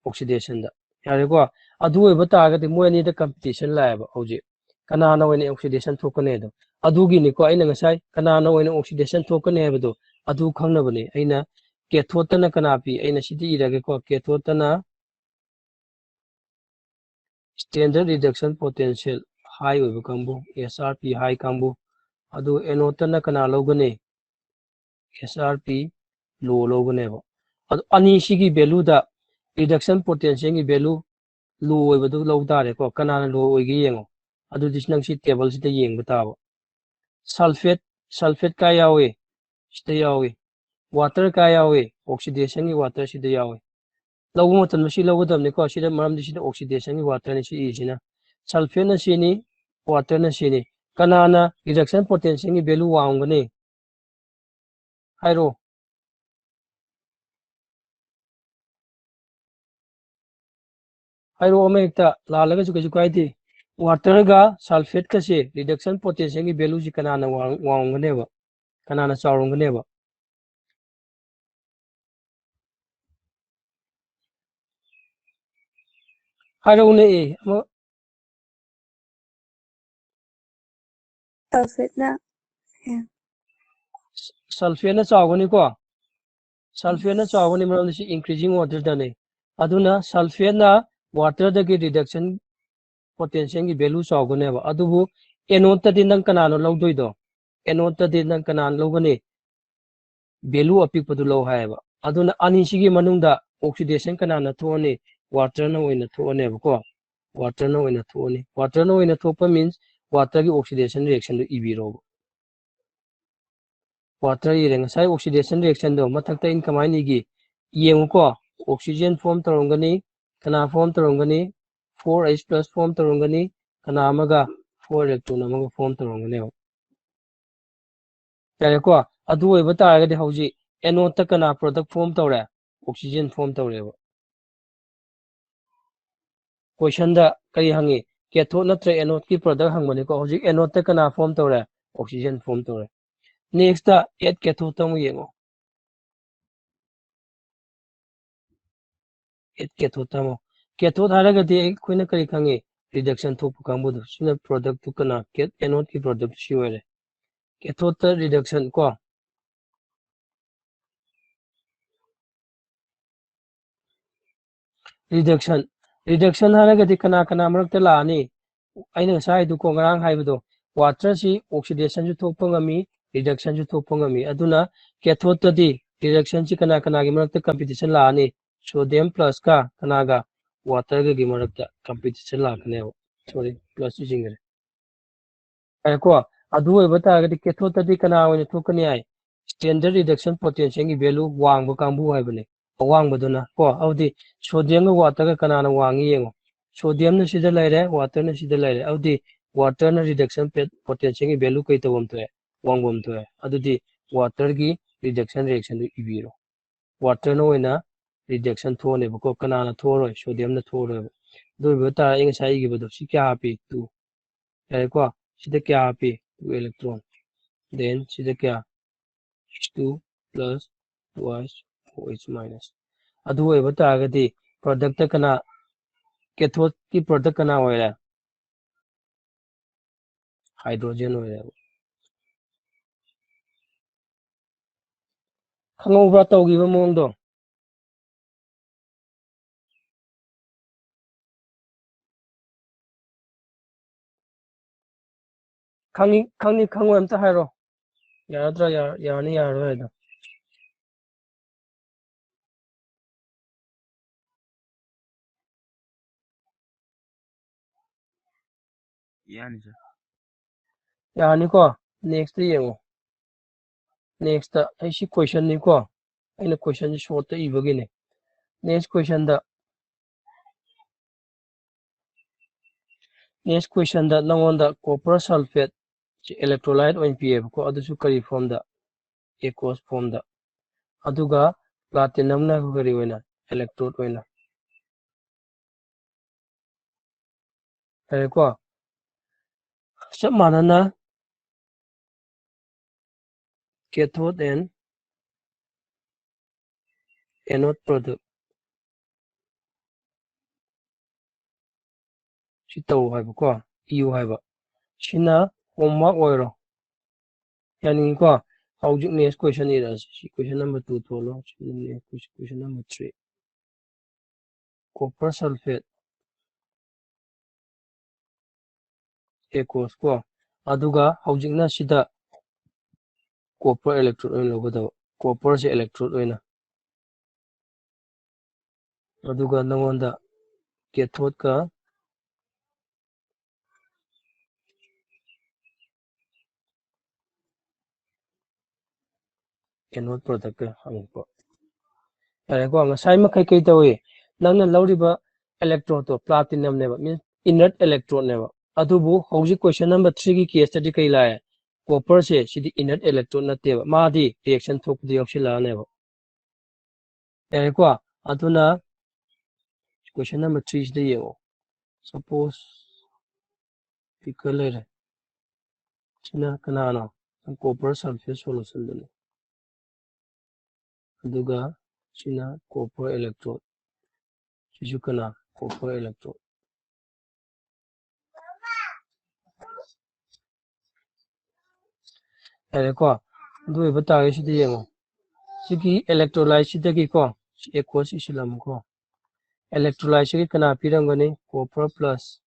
oxidationꯗ꯫ ꯌꯥꯔꯦꯀꯣ? ꯑꯗꯨ ꯑꯣꯏꯕ ꯇꯥꯔꯒꯗꯤ ꯃꯣꯏ ꯑꯅꯤꯗ competition ꯂꯥꯛꯑꯦꯕ ꯍꯧꯖꯤꯛ꯫ ꯀꯅꯥꯅ ꯑꯣꯏꯅ oxidation ꯊꯣꯛꯀꯅꯤ ꯍꯥꯏꯗꯣ꯫ ꯑꯗꯨꯒꯤꯅꯤꯀꯣ ꯑꯩꯅ ꯉꯁꯥꯏ ꯀꯅꯥꯅ ꯑꯣꯏꯅ oxidation ꯊꯣꯛꯀꯅꯤ ꯍꯥꯏꯕꯗꯣ, ꯑꯗꯨ ꯈꯪꯅꯕꯅꯦ꯫ ꯑꯩꯅ cathodeꯇꯅ ꯀꯅꯥ ꯄꯤ? ꯑꯩꯅ ꯁꯤꯗ ꯏꯔꯒꯦꯀꯣ, cathodeꯇꯅ standard reduction potential high ꯑꯣꯏꯕ ꯀꯥꯡꯕꯨ, S R P high ꯀꯥꯡꯕꯨ꯫ ꯑꯗꯨ anodeꯇꯅ ꯀꯅꯥ ꯂꯧꯒꯅꯤ? S R P low ꯂꯧꯒꯅꯦꯕ꯫ ꯑꯗꯨ ꯑꯅꯤꯁꯤꯒꯤ valueꯗ reduction potentialꯒꯤ value low ꯑꯣꯏꯕꯗꯨ ꯂꯧ ꯇꯥꯔꯦꯀꯣ꯫ ꯀꯅꯥꯅ low ꯑꯣꯏꯒꯦ ꯌꯦꯡꯉꯣ꯫ ꯑꯗꯨꯗꯤ ꯅꯪ ꯁꯤ tableꯁꯤꯗ ꯌꯦꯡꯕ ꯇꯥꯕ꯫ Sulfate, sulfate ꯀꯥꯏ ꯌꯥꯎꯏ? ꯁꯤꯗ ꯌꯥꯎꯏ꯫ Water ꯀꯥꯏ ꯌꯥꯎꯏ? Oxidationꯒꯤ water ꯁꯤꯗ ꯌꯥꯎꯏ꯫ ꯂꯧꯕ ꯃꯇꯝꯗ ꯁꯤ ꯂꯧꯒꯗꯕꯅꯤꯀꯣ꯫ ꯁꯤꯗ, ꯃꯔꯝꯗꯤ ꯁꯤꯗ oxidation ꯒꯤ water ꯅꯤ ꯁꯤ ꯏꯁꯤꯅ꯫ Sulphate ꯅ ꯁꯤꯅꯤ, water ꯅ ꯁꯤꯅꯤ꯫ ꯀꯅꯥꯅ reduction potential ꯒꯤ value ꯋꯥꯡꯒꯅꯤ? ꯍꯥꯏꯔꯣ꯫ ꯍꯥꯏꯔꯣ ꯑꯃ ꯍꯦꯛꯇ, ꯂꯥꯜꯂꯒꯁꯨ ꯀꯩꯁꯨ ꯀꯥꯏꯗꯦ꯫ Water ꯒ sulphate ꯀꯁꯦ reduction potential ꯒꯤ value ꯁꯤ ꯀꯅꯥꯅ ꯋꯥꯡ-, ꯋꯥꯡꯒꯅꯦꯕ? ꯀꯅꯥꯅ ꯆꯥꯎꯔꯝꯒꯅꯦꯕ? ꯍꯥꯏꯔꯛꯎꯅꯦ ꯑꯦ, ꯑꯃ꯫ Sulphate ꯅ꯫ Sulphate ꯅ ꯆꯥꯎꯒꯅꯤꯀꯣ? Sulphate ꯅ ꯆꯥꯎꯒꯅꯤ, ꯃꯔꯝꯗꯤ ꯁꯤ increasing water ꯗꯅꯤ꯫ ꯑꯗꯨꯅ sulphate ꯅ water ꯗꯒꯤ reduction potential ꯒꯤ value ꯆꯥꯎꯒꯅꯦꯕ꯫ ꯑꯗꯨꯕꯨ anode ꯇꯗꯤ ꯅꯪ ꯀꯅꯥꯅꯣ ꯂꯧꯗꯣꯏꯗꯣ? Anode ꯇꯗꯤ ꯅꯪ ꯀꯅꯥꯅ ꯂꯧꯒꯅꯤ? Value ꯑꯄꯤꯛꯄꯗꯨ ꯂꯧ ꯍꯥꯏꯌꯦꯕ꯫ ꯑꯗꯨꯅ ꯑꯅꯤꯁꯤꯒꯤ ꯃꯅꯨꯡꯗ oxidation ꯀꯅꯥꯅ ꯊꯣꯛꯑꯅꯤ? Water ꯅ ꯑꯣꯏꯅ ꯊꯣꯛꯑꯅꯦꯕꯀꯣ꯫ Water ꯅ ꯑꯣꯏꯅ ꯊꯣꯛꯑꯅꯤ꯫ Water ꯅ ꯑꯣꯏꯅ ꯊꯣꯛꯄ means water ꯒꯤ oxidation reaction ꯗꯨ ꯏꯕꯤꯔꯣꯕ꯫ Water ꯏꯔꯦ꯫ ꯉꯁꯥꯏ oxidation reaction ꯗꯣ ꯃꯊꯛꯇ ꯑꯩꯅ ꯀꯃꯥꯏꯅ ꯏꯒꯦ? ꯌꯦꯡꯉꯨꯀꯣ꯫ Oxygen form ꯇꯧꯔꯝꯒꯅꯤ꯫ ꯀꯅꯥ form ꯇꯧꯔꯝꯒꯅꯤ? Four H plus form ꯇꯧꯔꯝꯒꯅꯤ꯫ ꯀꯅꯥ ꯑꯃꯒ? Four electron ꯑꯃꯒ form ꯇꯧꯔꯝꯒꯅꯦꯕ꯫ ꯌꯥꯔꯦꯀꯣ? ꯑꯗꯨ ꯑꯣꯏꯕ ꯇꯥꯔꯒꯗꯤ ꯍꯧꯖꯤꯛ anode ꯇ ꯀꯅꯥ product form ꯇꯧꯔꯦ? Oxygen form ꯇꯧꯔꯦꯕ꯫ Question ꯗ ꯀꯔꯤ ꯍꯪꯉꯤ? Cathode ꯅꯠꯇ꯭ꯔ anode ꯀꯤ product ꯍꯪꯕꯅꯤꯀꯣ꯫ ꯍꯧꯖꯤꯛ anode ꯇ ꯀꯅꯥ form ꯇꯧꯔꯦ? Oxygen form ꯇꯧꯔꯦ꯫ Next ꯇ add cathode ꯇ ꯑꯃꯨꯛ ꯌꯦꯡꯉꯣ꯫ Add cathode ꯇ ꯑꯃꯨꯛ꯫ Cathode ꯍꯥꯏꯔꯒꯗꯤ ꯑꯩꯈꯣꯏꯅ ꯀꯔꯤ ꯈꯪꯉꯤ? Reduction ꯊꯣꯛꯄ ꯀꯥꯡꯕꯨꯗꯣ꯫ ꯁꯤꯅ product ꯇꯨ ꯀꯅꯥ? Cath-, anode ꯀꯤ product ꯁꯤ ꯑꯣꯏꯔꯦ꯫ Cathode ꯇ reduction ꯀꯣ꯫ Reduction꯫ Reduction ꯍꯥꯏꯔꯒꯗꯤ ꯀꯅꯥ ꯀꯅꯥ ꯃꯔꯛꯇ ꯂꯥꯛꯑꯅꯤ? ꯑꯩꯅ ꯉꯁꯥꯏ ꯍꯥꯏꯗꯨꯀꯣ, ꯉꯔꯥꯡ ꯍꯥꯏꯕꯗꯣ, water ꯁꯤ oxidation ꯁꯨ ꯊꯣꯛꯄ ꯉꯝꯃꯤ, reduction ꯁꯨ ꯊꯣꯛꯄ ꯉꯝꯃꯤ꯫ ꯑꯗꯨꯅ cathode ꯇꯗꯤ reduction ꯁꯤ ꯀꯅꯥ ꯀꯅꯥꯒꯤ ꯃꯔꯛꯇ competition ꯂꯥꯛꯑꯅꯤ? Sodium plus ꯀ ꯀꯅꯥꯒ? Water ꯒꯒꯤ ꯃꯔꯛꯇ competition ꯂꯥꯛꯀꯅꯦꯕ꯫ Sorry, plus ꯁꯤ ꯆꯤꯡꯈ꯭ꯔꯦ꯫ ꯍꯥꯏꯀꯣ꯫ ꯑꯗꯨ ꯑꯣꯏꯕ ꯇꯥꯔꯒꯗꯤ cathode ꯇꯗꯤ ꯀꯅꯥ ꯑꯣꯏꯅ ꯊꯣꯛꯀꯅꯤ ꯍꯥꯏ? Standard reduction potential ꯒꯤ value ꯋꯥꯡꯕ ꯀꯥꯡꯕꯨ ꯍꯥꯏꯕꯅꯦ꯫ ꯑꯋꯥꯡꯕꯗꯨꯅ ꯀꯣ꯫ ꯑꯗꯨꯗꯤ sodiumꯒ waterꯒ ꯀꯅꯥꯅ ꯋꯥꯡꯉꯤ ꯌꯦꯡꯉꯣ꯫ Sodiumꯅ ꯁꯤꯗ ꯂꯩꯔꯦ, waterꯅ ꯁꯤꯗ ꯂꯩꯔꯦ꯫ ꯑꯗꯨꯗꯤ waterꯅ reduction potentialꯒꯤ value ꯀꯩ ꯇꯧꯐꯝ ꯊꯣꯛꯑꯦ? ꯋꯥꯡꯐꯝ ꯊꯣꯛꯑꯦ꯫ ꯑꯗꯨꯗꯤ waterꯒꯤ reduction reactionꯗꯨ ꯏꯕꯤꯔꯣ꯫ Waterꯅ ꯑꯣꯏꯅ reduction ꯊꯣꯛꯑꯅꯦꯕꯀꯣ, ꯀꯅꯥꯅ ꯊꯣꯛꯑꯔꯣꯏ? Sodiumꯅ ꯊꯣꯛꯑꯔꯣꯏꯕ꯫ ꯑꯗꯨ ꯑꯣꯏꯕ ꯇꯥꯔꯗꯤ ꯑꯩ ꯉꯁꯥꯏ ꯏꯈꯤꯕꯗꯣ, ꯁꯤ ꯀꯌꯥ ꯍꯥꯞꯄꯤ? Two꯫ ꯌꯥꯔꯦꯀꯣ? ꯁꯤꯗ ꯀꯌꯥ ꯍꯥꯞꯄꯤ? Two electron꯫ Then ꯁꯤꯗ ꯀꯌꯥ? H two plus two H four H minus꯫ ꯑꯗꯨ ꯑꯣꯏꯕ ꯇꯥꯔꯒꯗꯤ productꯇ ꯀꯅꯥ, cathodeꯀꯤ product ꯀꯅꯥ ꯑꯣꯏꯔꯦ? Hydrogen ꯑꯣꯏꯔꯦꯕ꯫ ꯈꯪꯍꯧꯕ꯭ꯔꯥ ꯇꯧꯈꯤꯕ ꯃꯑꯣꯡꯗꯣ? ꯈꯪꯉꯤ, ꯈꯪꯉꯤ, ꯈꯪꯉꯣꯏ ꯑꯝꯇ ꯍꯥꯏꯔꯣ꯫ ꯌꯥꯔꯗ꯭ꯔꯥ, ꯌꯥꯔ-, ꯌꯥꯔꯅꯤ, ꯌꯥꯔꯔꯣꯏ ꯍꯥꯏꯗꯣ꯫ ꯌꯥꯅꯤ, sir꯫ ꯌꯥꯅꯤꯀꯣ? Nextꯇ ꯌꯦꯡꯉꯣ꯫ Nextꯇ ꯑꯩ ꯁꯤ questionꯅꯤꯀꯣ꯫ ꯑꯩꯅ questionꯁꯤ shortꯇ ꯏꯕꯒꯤꯅꯦ꯫ Next questionꯗ, next questionꯗ ꯅꯉꯣꯟꯗ copper sulphate ꯁꯤ electrolyte ꯑꯣꯏꯅ ꯄꯤꯌꯦꯕꯀꯣ꯫ ꯑꯗꯨꯁꯨ ꯀꯔꯤ formꯗ? Aqueous formꯗ꯫ ꯑꯗꯨꯒ platinumꯅ ꯀꯔꯤ ꯑꯣꯏꯅ? Electrode ꯑꯣꯏꯅ꯫ ꯌꯥꯔꯦꯀꯣ? ꯆꯞ ꯃꯥꯟꯅꯅ cathode and anode product ꯁꯤ ꯇꯧ ꯍꯥꯏꯕꯀꯣ, ꯏꯌꯨ ꯍꯥꯏꯕ꯫ ꯁꯤꯅ homework ꯑꯣꯏꯔꯣ꯫ ꯌꯥꯅꯤꯡꯉꯤꯀꯣ? ꯍꯧꯖꯤꯛ next question ꯏꯔꯛꯑꯁꯤ꯫ ꯁꯤ question number two ꯊꯣꯛꯂꯣ꯫ ꯁꯤ question number three꯫ Copper sulphate, aqueous ꯀꯣ꯫ ꯑꯗꯨꯒ ꯍꯧꯖꯤꯛꯅ ꯁꯤꯗ copper electrode ꯑꯣꯏꯅ ꯂꯧꯒꯗꯕ꯫ Copperꯁꯦ electrode ꯑꯣꯏꯅ꯫ ꯑꯗꯨꯒ ꯅꯉꯣꯟꯗ cathodeꯀ anode productꯀ ꯍꯪꯉꯛꯄ꯫ ꯌꯥꯔꯦꯀꯣ? ꯉꯁꯥꯏ ꯃꯈꯩ ꯀꯩ ꯇꯧꯏ? ꯅꯪꯅ ꯂꯧꯔꯤꯕ electrode ꯇꯣ platinum ꯅꯦꯕ, means inert electrode ꯅꯦꯕ꯫ ꯑꯗꯨꯕꯨ ꯍꯧꯖꯤꯛ question number three ꯒꯤ case ꯇꯗꯤ ꯀꯩ ꯂꯥꯛꯑꯦ? Copper ꯁꯦ ꯁꯤꯗꯤ inert electrode ꯅꯠꯇꯦꯕ, ꯃꯥꯗꯤ reaction ꯊꯣꯛꯄꯗ ꯌꯥꯎꯁꯤꯜꯂꯛꯑꯅꯦꯕ꯫ ꯌꯥꯔꯦꯀꯣ? ꯑꯗꯨꯅ question number three ꯁꯤꯗ ꯌꯦꯡꯉꯣ꯫ Suppose beaker ꯂꯩꯔꯦ꯫ ꯁꯤꯅ ꯀꯅꯥꯅꯣ? Copper sulphate solution ꯗꯨꯅꯤ꯫ ꯑꯗꯨꯒ ꯁꯤꯅ copper electrode꯫ ꯁꯤꯁꯨ ꯀꯅꯥ? Copper electrode꯫ ꯌꯥꯔꯦꯀꯣ? ꯑꯗꯨ ꯑꯣꯏꯕ ꯇꯥꯔꯒꯗꯤ ꯁꯤꯗ ꯌꯦꯡꯉꯣ꯫ ꯁꯤꯒꯤ electrolyte ꯁꯤꯗꯒꯤꯀꯣ, ꯁꯤ aqueous ꯏꯁꯤꯜꯂꯝꯃꯨꯀꯣ꯫ Electrolyte ꯁꯤꯒꯤ ꯀꯅꯥ ꯄꯤꯔꯝꯒꯅꯤ? Copper plus,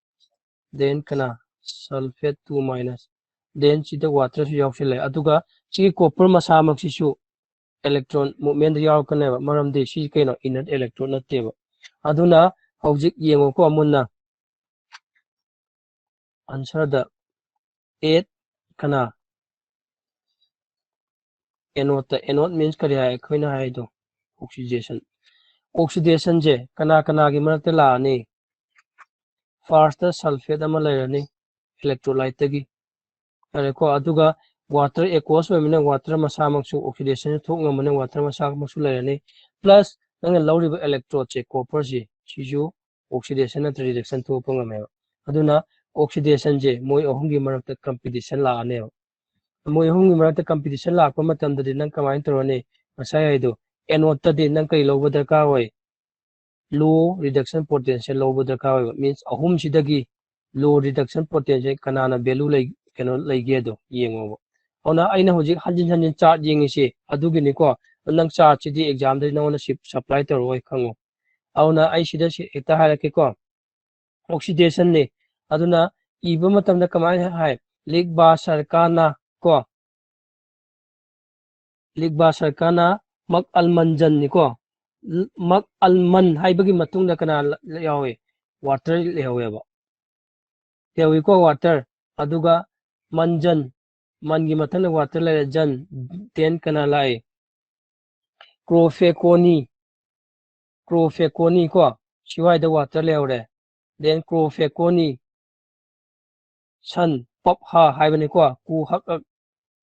then ꯀꯅꯥ? Sulphate two minus, then ꯁꯤꯗ water ꯁꯨ ꯌꯥꯎꯁꯤꯜꯂꯦ꯫ ꯑꯗꯨꯒ ꯁꯤꯒꯤ copper ꯃꯁꯥꯃꯛꯁꯤꯁꯨ electron movement ꯗ ꯌꯥꯎꯔꯛꯀꯅꯦꯕ, ꯃꯔꯝꯗꯤ ꯁꯤ ꯀꯩꯅꯣ? Inert electrode ꯅꯠꯇꯦꯕ꯫ ꯑꯗꯨꯅ ꯍꯧꯖꯤꯛ ꯌꯦꯡꯉꯨꯀꯣ ꯃꯨꯟꯅ, answer ꯗ eight ꯀꯅꯥ? Anode ꯇ꯫ Anode means ꯀꯔꯤ ꯍꯥꯏ? ꯑꯩꯈꯣꯏꯅ ꯍꯥꯏꯗꯣ oxidation꯫ Oxidation ꯁꯦ ꯀꯅꯥ ꯀꯅꯥꯒꯤ ꯃꯔꯛꯇ ꯂꯥꯛꯑꯅꯤ? First ꯇ sulphate ꯑꯃ ꯂꯩꯔꯅꯤ electrolyte ꯇꯒꯤ, ꯌꯥꯔꯦꯀꯣ? ꯑꯗꯨꯒ water aqueous ꯑꯣꯏꯕꯅꯤꯅ water ꯃꯁꯥꯃꯛꯁꯨ oxidation ꯊꯣꯛ ꯉꯝꯕꯅꯤꯅ water ꯃꯁꯥꯃꯛꯁꯨ ꯂꯩꯔꯅꯤ꯫ Plus ꯅꯪꯅ ꯂꯧꯔꯤꯕ electrode ꯁꯦ, copper ꯁꯦ, ꯁꯤꯁꯨ oxidation ꯅꯠꯇ꯭ꯔ reduction ꯊꯣꯛꯄ ꯉꯝꯃꯦꯕ꯫ ꯑꯗꯨꯅ oxidation ꯁꯦ ꯃꯣꯏ ꯑꯍꯨꯝꯒꯤ ꯃꯔꯛꯇ competition ꯂꯥꯛꯑꯅꯦꯕ꯫ ꯃꯣꯏ ꯑꯍꯨꯝꯒꯤ ꯃꯔꯛꯇ competition ꯂꯥꯛꯄ ꯃꯇꯝꯗꯗꯤ ꯅꯪ ꯀꯃꯥꯏꯅ ꯇꯧꯔꯅꯤ? ꯉꯁꯥꯏ ꯍꯥꯏꯗꯣ, anode ꯇꯗꯤ ꯅꯪ ꯀꯔꯤ ꯂꯧꯕ ꯗꯔꯀꯥꯔ ꯑꯣꯏ? Low reduction potential ꯂꯧꯕ ꯗꯔꯀꯥꯔ ꯑꯣꯏꯕ꯫ Means ꯑꯍꯨꯝꯁꯤꯗꯒꯤ low reduction potential ꯀꯅꯥꯅ value ꯂꯩ, ꯀꯩꯅꯣ ꯂꯩꯒꯦꯗꯣ ꯌꯦꯡꯉꯣꯕ꯫ ꯑꯗꯨꯅ ꯑꯩꯅ ꯍꯧꯖꯤꯛ ꯍꯟꯖꯤꯟ ꯍꯟꯖꯤꯟ chart ꯌꯦꯡꯉꯤꯁꯦ ꯑꯗꯨꯒꯤꯅꯤꯀꯣ꯫ ꯅꯪ chart ꯁꯤꯗꯤ exam ꯗꯗꯤ ꯅꯉꯣꯟꯗ ꯁꯤ supply ꯇꯧꯔꯛꯑꯣꯏ ꯈꯪꯉꯣ꯫ ꯑꯗꯨꯅ ꯑꯩ ꯁꯤꯗ ꯁꯤ ꯍꯦꯛꯇ ꯍꯥꯏꯔꯛꯀꯦꯀꯣ꯫ Oxidation ꯅꯤ꯫ ꯑꯗꯨꯅ ꯏꯕ ꯃꯇꯝꯗ ꯀꯃꯥꯏꯅ ꯍꯥꯏ? ꯂꯤꯛꯕꯥ ꯁꯔꯀꯥꯅ ꯀꯣ꯫ ꯂꯤꯛꯕꯥ ꯁꯔꯀꯥꯅ ꯃꯛ ꯑꯜꯃꯟꯖꯟꯅꯤꯀꯣ꯫ ꯃꯛ ꯑꯜꯃꯟ ꯍꯥꯏꯕꯒꯤ ꯃꯇꯨꯡꯗ ꯀꯅꯥ ꯌꯥꯎꯏ? Water ꯂꯩꯍꯧꯋꯦꯕ꯫ ꯌꯥꯎꯏꯀꯣ, water꯫ ꯑꯗꯨꯒ ꯃꯟꯖꯟ, ꯃꯟꯒꯤ ꯃꯊꯪꯗ water ꯂꯩꯔꯦ, ꯖꯟ꯫ Then ꯀꯅꯥ ꯂꯥꯛꯏ? Chlorphenol ꯅꯤ꯫ Crophoconia ꯀꯣ, ꯁ꯭ꯋꯥꯏꯗ water ꯂꯩꯍꯧꯔꯦ꯫ Then Crophoconia, ꯁꯟ, ꯄꯞ ꯍꯥ ꯍꯥꯏꯕꯅꯤꯀꯣ꯫ ꯀꯨ ꯍꯛ ꯑꯛ,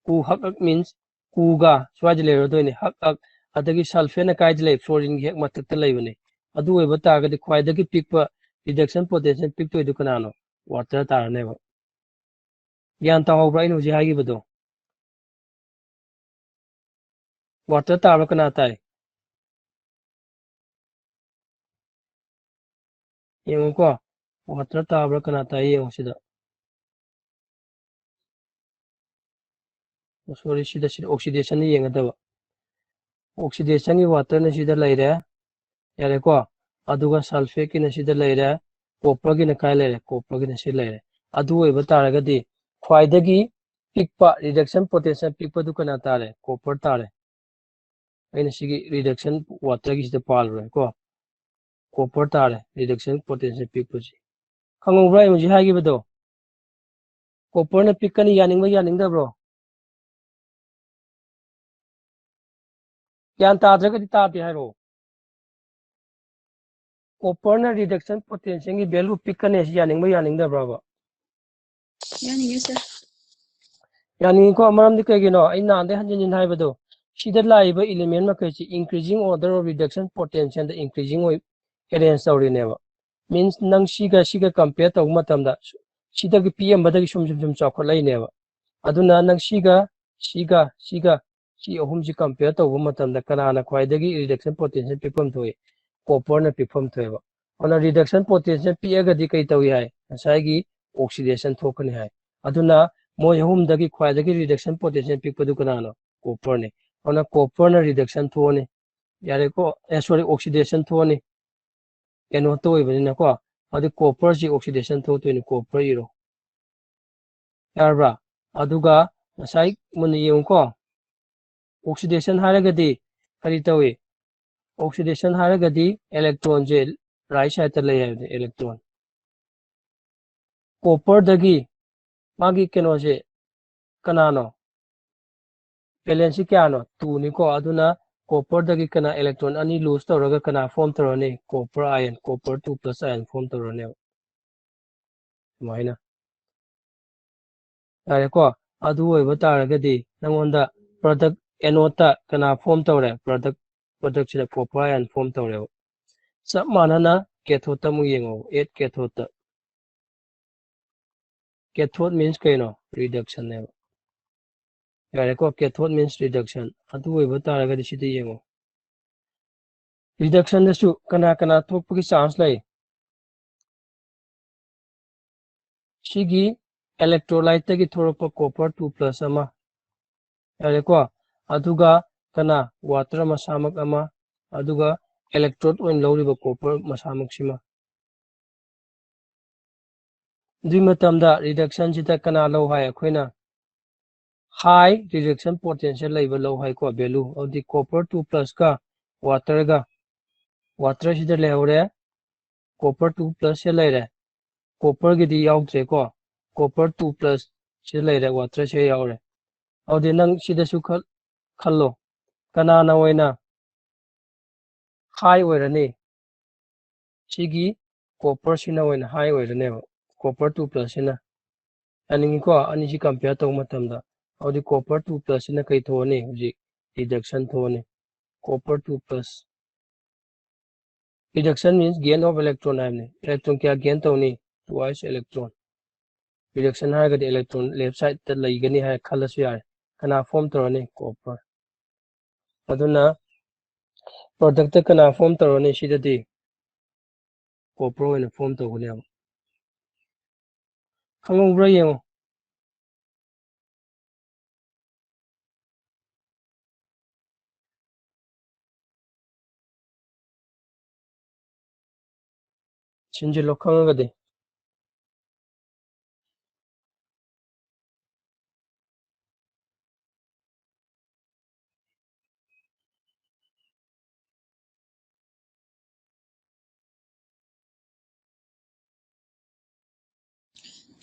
ꯀꯨ ꯍꯛ ꯑꯛ means ꯀꯨꯒ ꯁ꯭ꯋꯥꯏꯗ ꯂꯩꯔꯗꯣꯏꯅꯤ꯫ ꯍꯛ ꯑꯛ, ꯑꯗꯒꯤ sulphate ꯅ ꯀꯥꯏꯗ ꯂꯩ? Fluorine ꯒꯤ ꯍꯦꯛ ꯃꯊꯛꯇ ꯂꯩꯕꯅꯤ꯫ ꯑꯗꯨ ꯑꯣꯏꯕ ꯇꯥꯔꯒꯗꯤ ꯈ꯭ꯋꯥꯏꯗꯒꯤ ꯄꯤꯛꯄ reduction potential ꯄꯤꯛꯇꯣꯏꯗꯨ ꯀꯅꯥꯅꯣ? Water ꯇꯥꯔꯅꯦꯕ꯫ ꯒ꯭ꯌꯥꯟ ꯇꯥꯍꯧꯕ꯭ꯔꯥ ꯑꯩꯅ ꯍꯧꯖꯤꯛ ꯍꯥꯏꯈꯤꯕꯗꯣ? Water ꯇꯥꯕ꯭ꯔꯥ ꯀꯅꯥ ꯇꯥꯏ? ꯌꯦꯡꯉꯨꯀꯣ, water ꯇꯥꯕ꯭ꯔꯥ ꯀꯅꯥ ꯇꯥꯏ ꯌꯦꯡꯉꯨ ꯁꯤꯗ꯫ ꯑꯣ, sorry, ꯁꯤꯗ, ꯁꯤꯗ oxidation ꯗ ꯌꯦꯡꯒꯗꯕ꯫ Oxidation ꯒꯤ water ꯅ ꯁꯤꯗ ꯂꯩꯔꯦ, ꯌꯥꯔꯦꯀꯣ꯫ ꯑꯗꯨꯒ sulphate ꯀꯤꯅ ꯁꯤꯗ ꯂꯩꯔꯦ, copper ꯒꯤꯅ ꯀꯥꯏ ꯂꯩꯔꯦ? Copper ꯒꯤꯅ ꯁꯤ ꯂꯩꯔꯦ꯫ ꯑꯗꯨ ꯑꯣꯏꯕ ꯇꯥꯔꯒꯗꯤ ꯈ꯭ꯋꯥꯏꯗꯒꯤ ꯄꯤꯛꯄ, reduction potential ꯄꯤꯛꯄꯗꯨ ꯀꯅꯥ ꯇꯥꯔꯦ? Copper ꯇꯥꯔꯦ꯫ ꯑꯩꯅ ꯁꯤꯒꯤ reduction water ꯒꯤꯁꯤꯗ ꯄꯥꯜꯂꯨꯔꯦꯀꯣ꯫ Copper ꯇꯥꯔꯦ reduction potential ꯄꯤꯛꯄꯁꯤ꯫ ꯈꯪꯍꯧꯕ꯭ꯔꯥ ꯑꯩ ꯍꯧꯖꯤꯛ ꯍꯥꯏꯈꯤꯕꯗꯣ? Copper ꯅ ꯄꯤꯛꯀꯅꯤ, ꯌꯥꯅꯤꯡꯕ ꯌꯥꯅꯤꯡꯗꯕ꯭ꯔꯣ? ꯒ꯭ꯌꯥꯟ ꯇꯥꯗ꯭ꯔꯒꯗꯤ ꯇꯥꯗꯦ ꯍꯥꯏꯔꯛꯑꯣ꯫ Copper ꯅ reduction potential ꯒꯤ value ꯄꯤꯛꯀꯅꯤ ꯍꯥꯏꯁꯤ ꯌꯥꯅꯤꯡꯕ ꯌꯥꯅꯤꯡꯗꯕ꯭ꯔꯕ? ꯌꯥꯅꯤꯡꯉꯤ, sir꯫ ꯌꯥꯅꯤꯡꯉꯤꯀꯣ, ꯃꯔꯝꯗꯤ ꯀꯩꯒꯤꯅꯣ? ꯑꯩ ꯅꯍꯥꯟꯗꯩ ꯍꯟꯖꯤꯟ ꯍꯟꯖꯤꯟ ꯍꯥꯏꯕꯗꯣ, ꯁꯤꯗ ꯂꯥꯛꯏꯕ element ꯃꯈꯩꯁꯤ increasing order of reduction potential the increasing ꯑꯣꯏ arrange ꯇꯧꯔꯤꯅꯦꯕ꯫ Means ꯅꯪ ꯁꯤꯒ ꯁꯤꯒ compare ꯇꯧꯕ ꯃꯇꯝꯗ ꯁꯤꯗꯒꯤ ꯄꯤꯛꯑꯝꯕꯗꯒꯤ ꯁꯨꯝ ꯁꯨꯝ ꯁꯨꯝ ꯆꯥꯎꯈꯠꯂꯛꯏꯅꯦꯕ꯫ ꯑꯗꯨꯅ ꯅꯪ ꯁꯤꯒ ꯁꯤꯒ ꯁꯤꯒ ꯁꯤ ꯑꯍꯨꯝꯁꯤ compare ꯇꯧꯕ ꯃꯇꯝꯗ ꯀꯅꯥꯅ ꯈ꯭ꯋꯥꯏꯗꯒꯤ reduction potential ꯄꯤꯛꯐꯝ ꯊꯣꯛꯏ? Copper ꯅ ꯄꯤꯛꯐꯝ ꯊꯣꯛꯑꯦꯕ꯫ ꯑꯗꯨꯅ reduction potential ꯄꯤꯛꯑꯒꯗꯤ ꯀꯩ ꯇꯧꯏ ꯍꯥꯏ? ꯉꯁꯥꯏꯒꯤ oxidation ꯊꯣꯛꯀꯅꯤ ꯍꯥꯏ꯫ ꯑꯗꯨꯅ ꯃꯣꯏ ꯑꯍꯨꯝꯗꯒꯤ ꯈ꯭ꯋꯥꯏꯗꯒꯤ reduction potential ꯄꯤꯛꯄꯗꯨ ꯀꯅꯥꯅꯣ? Copper ꯅꯤ꯫ ꯑꯗꯨꯅ copper ꯅ reduction ꯊꯣꯛꯑꯅꯤ꯫ ꯌꯥꯔꯦꯀꯣ? ꯑꯦ, sorry, oxidation ꯊꯣꯛꯑꯅꯤ꯫ Anode ꯇ ꯑꯣꯏꯕꯅꯤꯅꯀꯣ꯫ ꯑꯗꯨ copper ꯁꯤ oxidation ꯊꯣꯛꯇꯣꯏꯅꯤ, copper ꯏꯔꯣ꯫ ꯌꯥꯔꯕ꯭ꯔꯥ? ꯑꯗꯨꯒ ꯉꯁꯥꯏ ꯃꯨꯟꯅ ꯌꯦꯡꯉꯨꯀꯣ꯫ Oxidation ꯍꯥꯏꯔꯒꯗꯤ ꯀꯔꯤ ꯇꯧꯏ? Oxidation ꯍꯥꯏꯔꯒꯗꯤ electron ꯁꯦ right side ꯇ ꯂꯩ ꯍꯥꯏꯕꯅꯤ, electron꯫ Copper ꯗꯒꯤ ꯃꯥꯒꯤ ꯀꯩꯅꯣꯁꯦ ꯀꯅꯥꯅꯣ? Valence ꯁꯤ ꯀꯌꯥꯅꯣ? Two ꯅꯤꯀꯣ꯫ ꯑꯗꯨꯅ copperꯗꯒꯤ ꯀꯅꯥ electron ꯑꯅꯤ lose ꯇꯧꯔꯒ ꯀꯅꯥ form ꯇꯧꯔꯅꯤ? Copper ion, copper two plus ion form ꯇꯧꯔꯅꯦꯕ꯫ ꯁꯨꯃꯥꯏꯅ꯫ ꯌꯥꯔꯦꯀꯣ? ꯑꯗꯨ ꯑꯣꯏꯕ ꯇꯥꯔꯒꯗꯤ ꯅꯪꯉꯣꯟꯗ product anodeꯇ ꯀꯅꯥ form ꯇꯧꯔꯦ? Product, productꯁꯤꯗ copper ion form ꯇꯧꯔꯦꯕ꯫ ꯆꯞ ꯃꯥꯟꯅꯅ cathodeꯇ ꯑꯃꯨꯛ ꯌꯦꯡꯉꯣ, eight cathodeꯇ꯫ Cathode means ꯀꯩꯅꯣ? Reductionꯅꯦꯕ꯫ ꯌꯥꯔꯦꯀꯣ? Cathode means reduction꯫ ꯑꯗꯨ ꯑꯣꯏꯕ ꯇꯥꯔꯒꯗꯤ ꯁꯤꯗ ꯌꯦꯡꯉꯣ꯫ Reductionꯗꯁꯨ ꯀꯅꯥ ꯀꯅꯥ ꯊꯣꯛꯄꯒꯤ chance ꯂꯩ? ꯁꯤꯒꯤ electrolyteꯇꯒꯤ ꯊꯣꯔꯛꯄ copper two plus ꯑꯃ, ꯌꯥꯔꯦꯀꯣ? ꯑꯗꯨꯒ ꯀꯅꯥ? Water ꯃꯁꯥꯃꯛ ꯑꯃ, ꯑꯗꯨꯒ electrode ꯑꯣꯏꯅ ꯂꯧꯔꯤꯕ copper ꯃꯁꯥꯃꯛꯁꯤꯃ꯫ ꯑꯗꯨꯒꯤ ꯃꯇꯝꯗ reductionꯁꯤꯗ ꯀꯅꯥ ꯂꯧ ꯍꯥꯏ? ꯑꯩꯈꯣꯏꯅ high reduction potential ꯂꯩꯕ ꯂꯧ ꯍꯥꯏꯀꯣ, value꯫ ꯑꯗꯨꯗꯤ copper two plusꯀ waterꯒ, waterꯁꯤꯗ ꯂꯩꯍꯧꯔꯦ, copper two plusꯁꯦ ꯂꯩꯔꯦ, copperꯒꯤꯗꯤ ꯌꯥꯎꯗ꯭ꯔꯦꯀꯣ, copper two plus ꯁꯤ ꯂꯩꯔꯦ, waterꯁꯦ ꯌꯥꯎꯔꯦ꯫ ꯑꯗꯨꯗꯤ ꯅꯪ ꯁꯤꯗꯁꯨ ꯈꯜ-, ꯈꯜꯂꯣ, ꯀꯅꯥꯅ ꯑꯣꯏꯅ high ꯑꯣꯏꯔꯅꯤ? ꯁꯤꯒꯤ copperꯁꯤꯅ ꯑꯣꯏꯅ high ꯑꯣꯏꯔꯅꯦꯕ, copper two plusꯁꯤꯅ꯫ ꯌꯥꯅꯤꯡꯉꯤꯀꯣ? ꯑꯅꯤꯁꯤ compare ꯇꯧꯕ ꯃꯇꯝꯗ꯫ ꯑꯗꯨꯗꯤ copper two plusꯁꯤꯅ ꯀꯩ ꯊꯣꯛꯑꯅꯤ? ꯍꯧꯖꯤꯛ reduction ꯊꯣꯛꯑꯅꯤ꯫ Copper two plus꯫ Reduction means gain of electron ꯍꯥꯏꯕꯅꯤ꯫ Electron ꯀꯌꯥ gain ꯇꯧꯅꯤ? Twice electron꯫ Reduction ꯍꯥꯏꯔꯒꯗꯤ electron left sideꯇ ꯂꯩꯒꯅꯤ ꯍꯥꯏꯅ ꯈꯜꯂꯁꯨ ꯌꯥꯔꯦ꯫ ꯀꯅꯥ form ꯇꯧꯔꯅꯤ? Copper꯫ ꯑꯗꯨꯅ productꯇ ꯀꯅꯥ form ꯇꯧꯔꯅꯤ? ꯁꯤꯗꯗꯤ copper ꯑꯣꯏꯅ form ꯇꯧꯒꯅꯦꯕ꯫ ꯈꯪꯍꯧꯕ꯭ꯔꯥ ꯌꯦꯡꯉꯣ꯫ ꯁꯤꯟꯖꯤꯜꯂꯣ ꯈꯪꯉꯒꯗꯤ꯫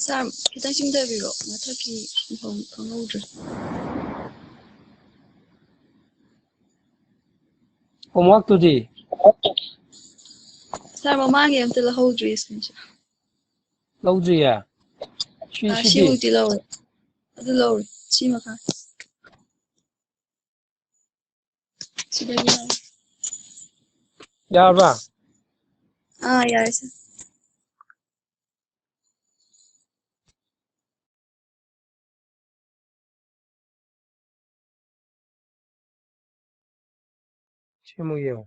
ꯁꯥꯔ, ꯈꯤꯇꯪ ꯆꯤꯡꯊꯕꯤꯔꯣ, ꯃꯊꯛꯀꯤ ꯃꯐꯝ ꯈꯪꯍꯧꯗ꯭ꯔꯦ꯫ Homework ꯇꯨꯗꯤ? ꯁꯥꯔ, ꯃꯃꯥꯡꯒꯤ ꯑꯝꯇ ꯂꯧꯍꯧꯗ꯭ꯔꯤ screenshot. ꯂꯧꯗ꯭ꯔꯤꯌꯦ? ꯁꯤ ꯑꯥ, ꯁꯤꯗꯤ? ꯁꯤꯃꯨꯛꯇꯤ ꯂꯧꯔꯦ. ꯑꯗꯨ ꯂꯧꯔꯦ. ꯁꯤ ꯃꯈꯥ. ꯁꯤꯗꯒꯤ ꯂꯧꯔꯦ. ꯌꯥꯔꯕ? ꯑꯥ, ꯌꯥꯔꯦ ꯁꯥꯔ. ꯁꯤ ꯑꯃꯨꯛ ꯌꯦꯡꯉꯨ.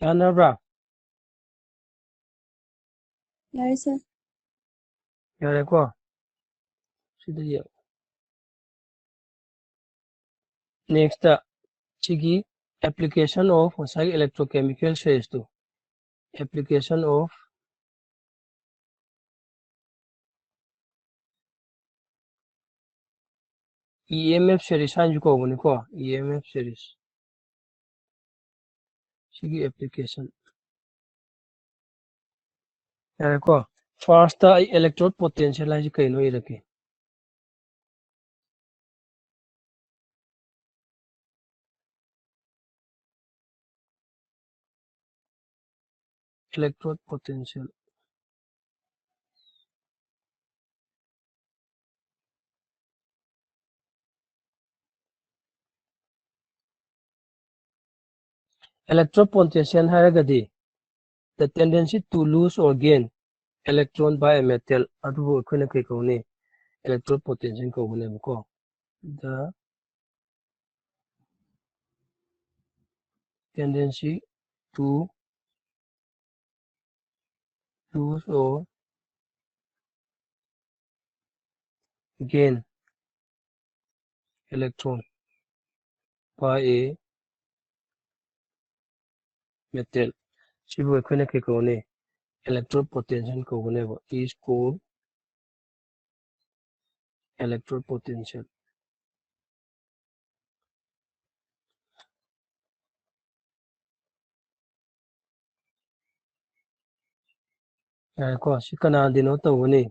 ꯌꯥꯅꯕ꯭ꯔꯥ? ꯌꯥꯔꯦ ꯁꯥꯔ. ꯌꯥꯔꯦꯀꯣ? ꯁꯤꯗ ꯌꯦꯡꯉꯨ. Next, ꯁꯤꯒꯤ application of ꯉꯁꯥꯏꯒꯤ electrochemical series two. Application of E M F series ꯍꯥꯏꯅꯁꯨ ꯀꯧꯕꯅꯤꯀꯣ, E M F series. ꯁꯤꯒꯤ application. ꯌꯥꯔꯦꯀꯣ? First ꯑꯩ electrode potential ꯍꯥꯏꯁꯤ ꯀꯩꯅꯣ ꯏꯔꯛꯀꯦ. Electrode potential. Electrode potential ꯍꯥꯏꯔꯒꯗꯤ the tendency to lose or gain electron by a metal, ꯑꯗꯨꯕꯨ ꯑꯩꯈꯣꯏꯅ ꯀꯩ ꯀꯧꯅꯤ? Electrode potential ꯀꯧꯒꯅꯦꯕꯀꯣ. The tendency to lose or gain electron by a metal, ꯁꯤꯕꯨ ꯑꯩꯈꯣꯏꯅ ꯀꯩ ꯀꯧꯅꯤ? Electrode potential ꯀꯧꯒꯅꯦꯕ, is called electrode potential꯫ ꯌꯥꯔꯦꯀꯣ, ꯁꯤ ꯀꯅꯥ denote ꯇꯧꯒꯅꯤ?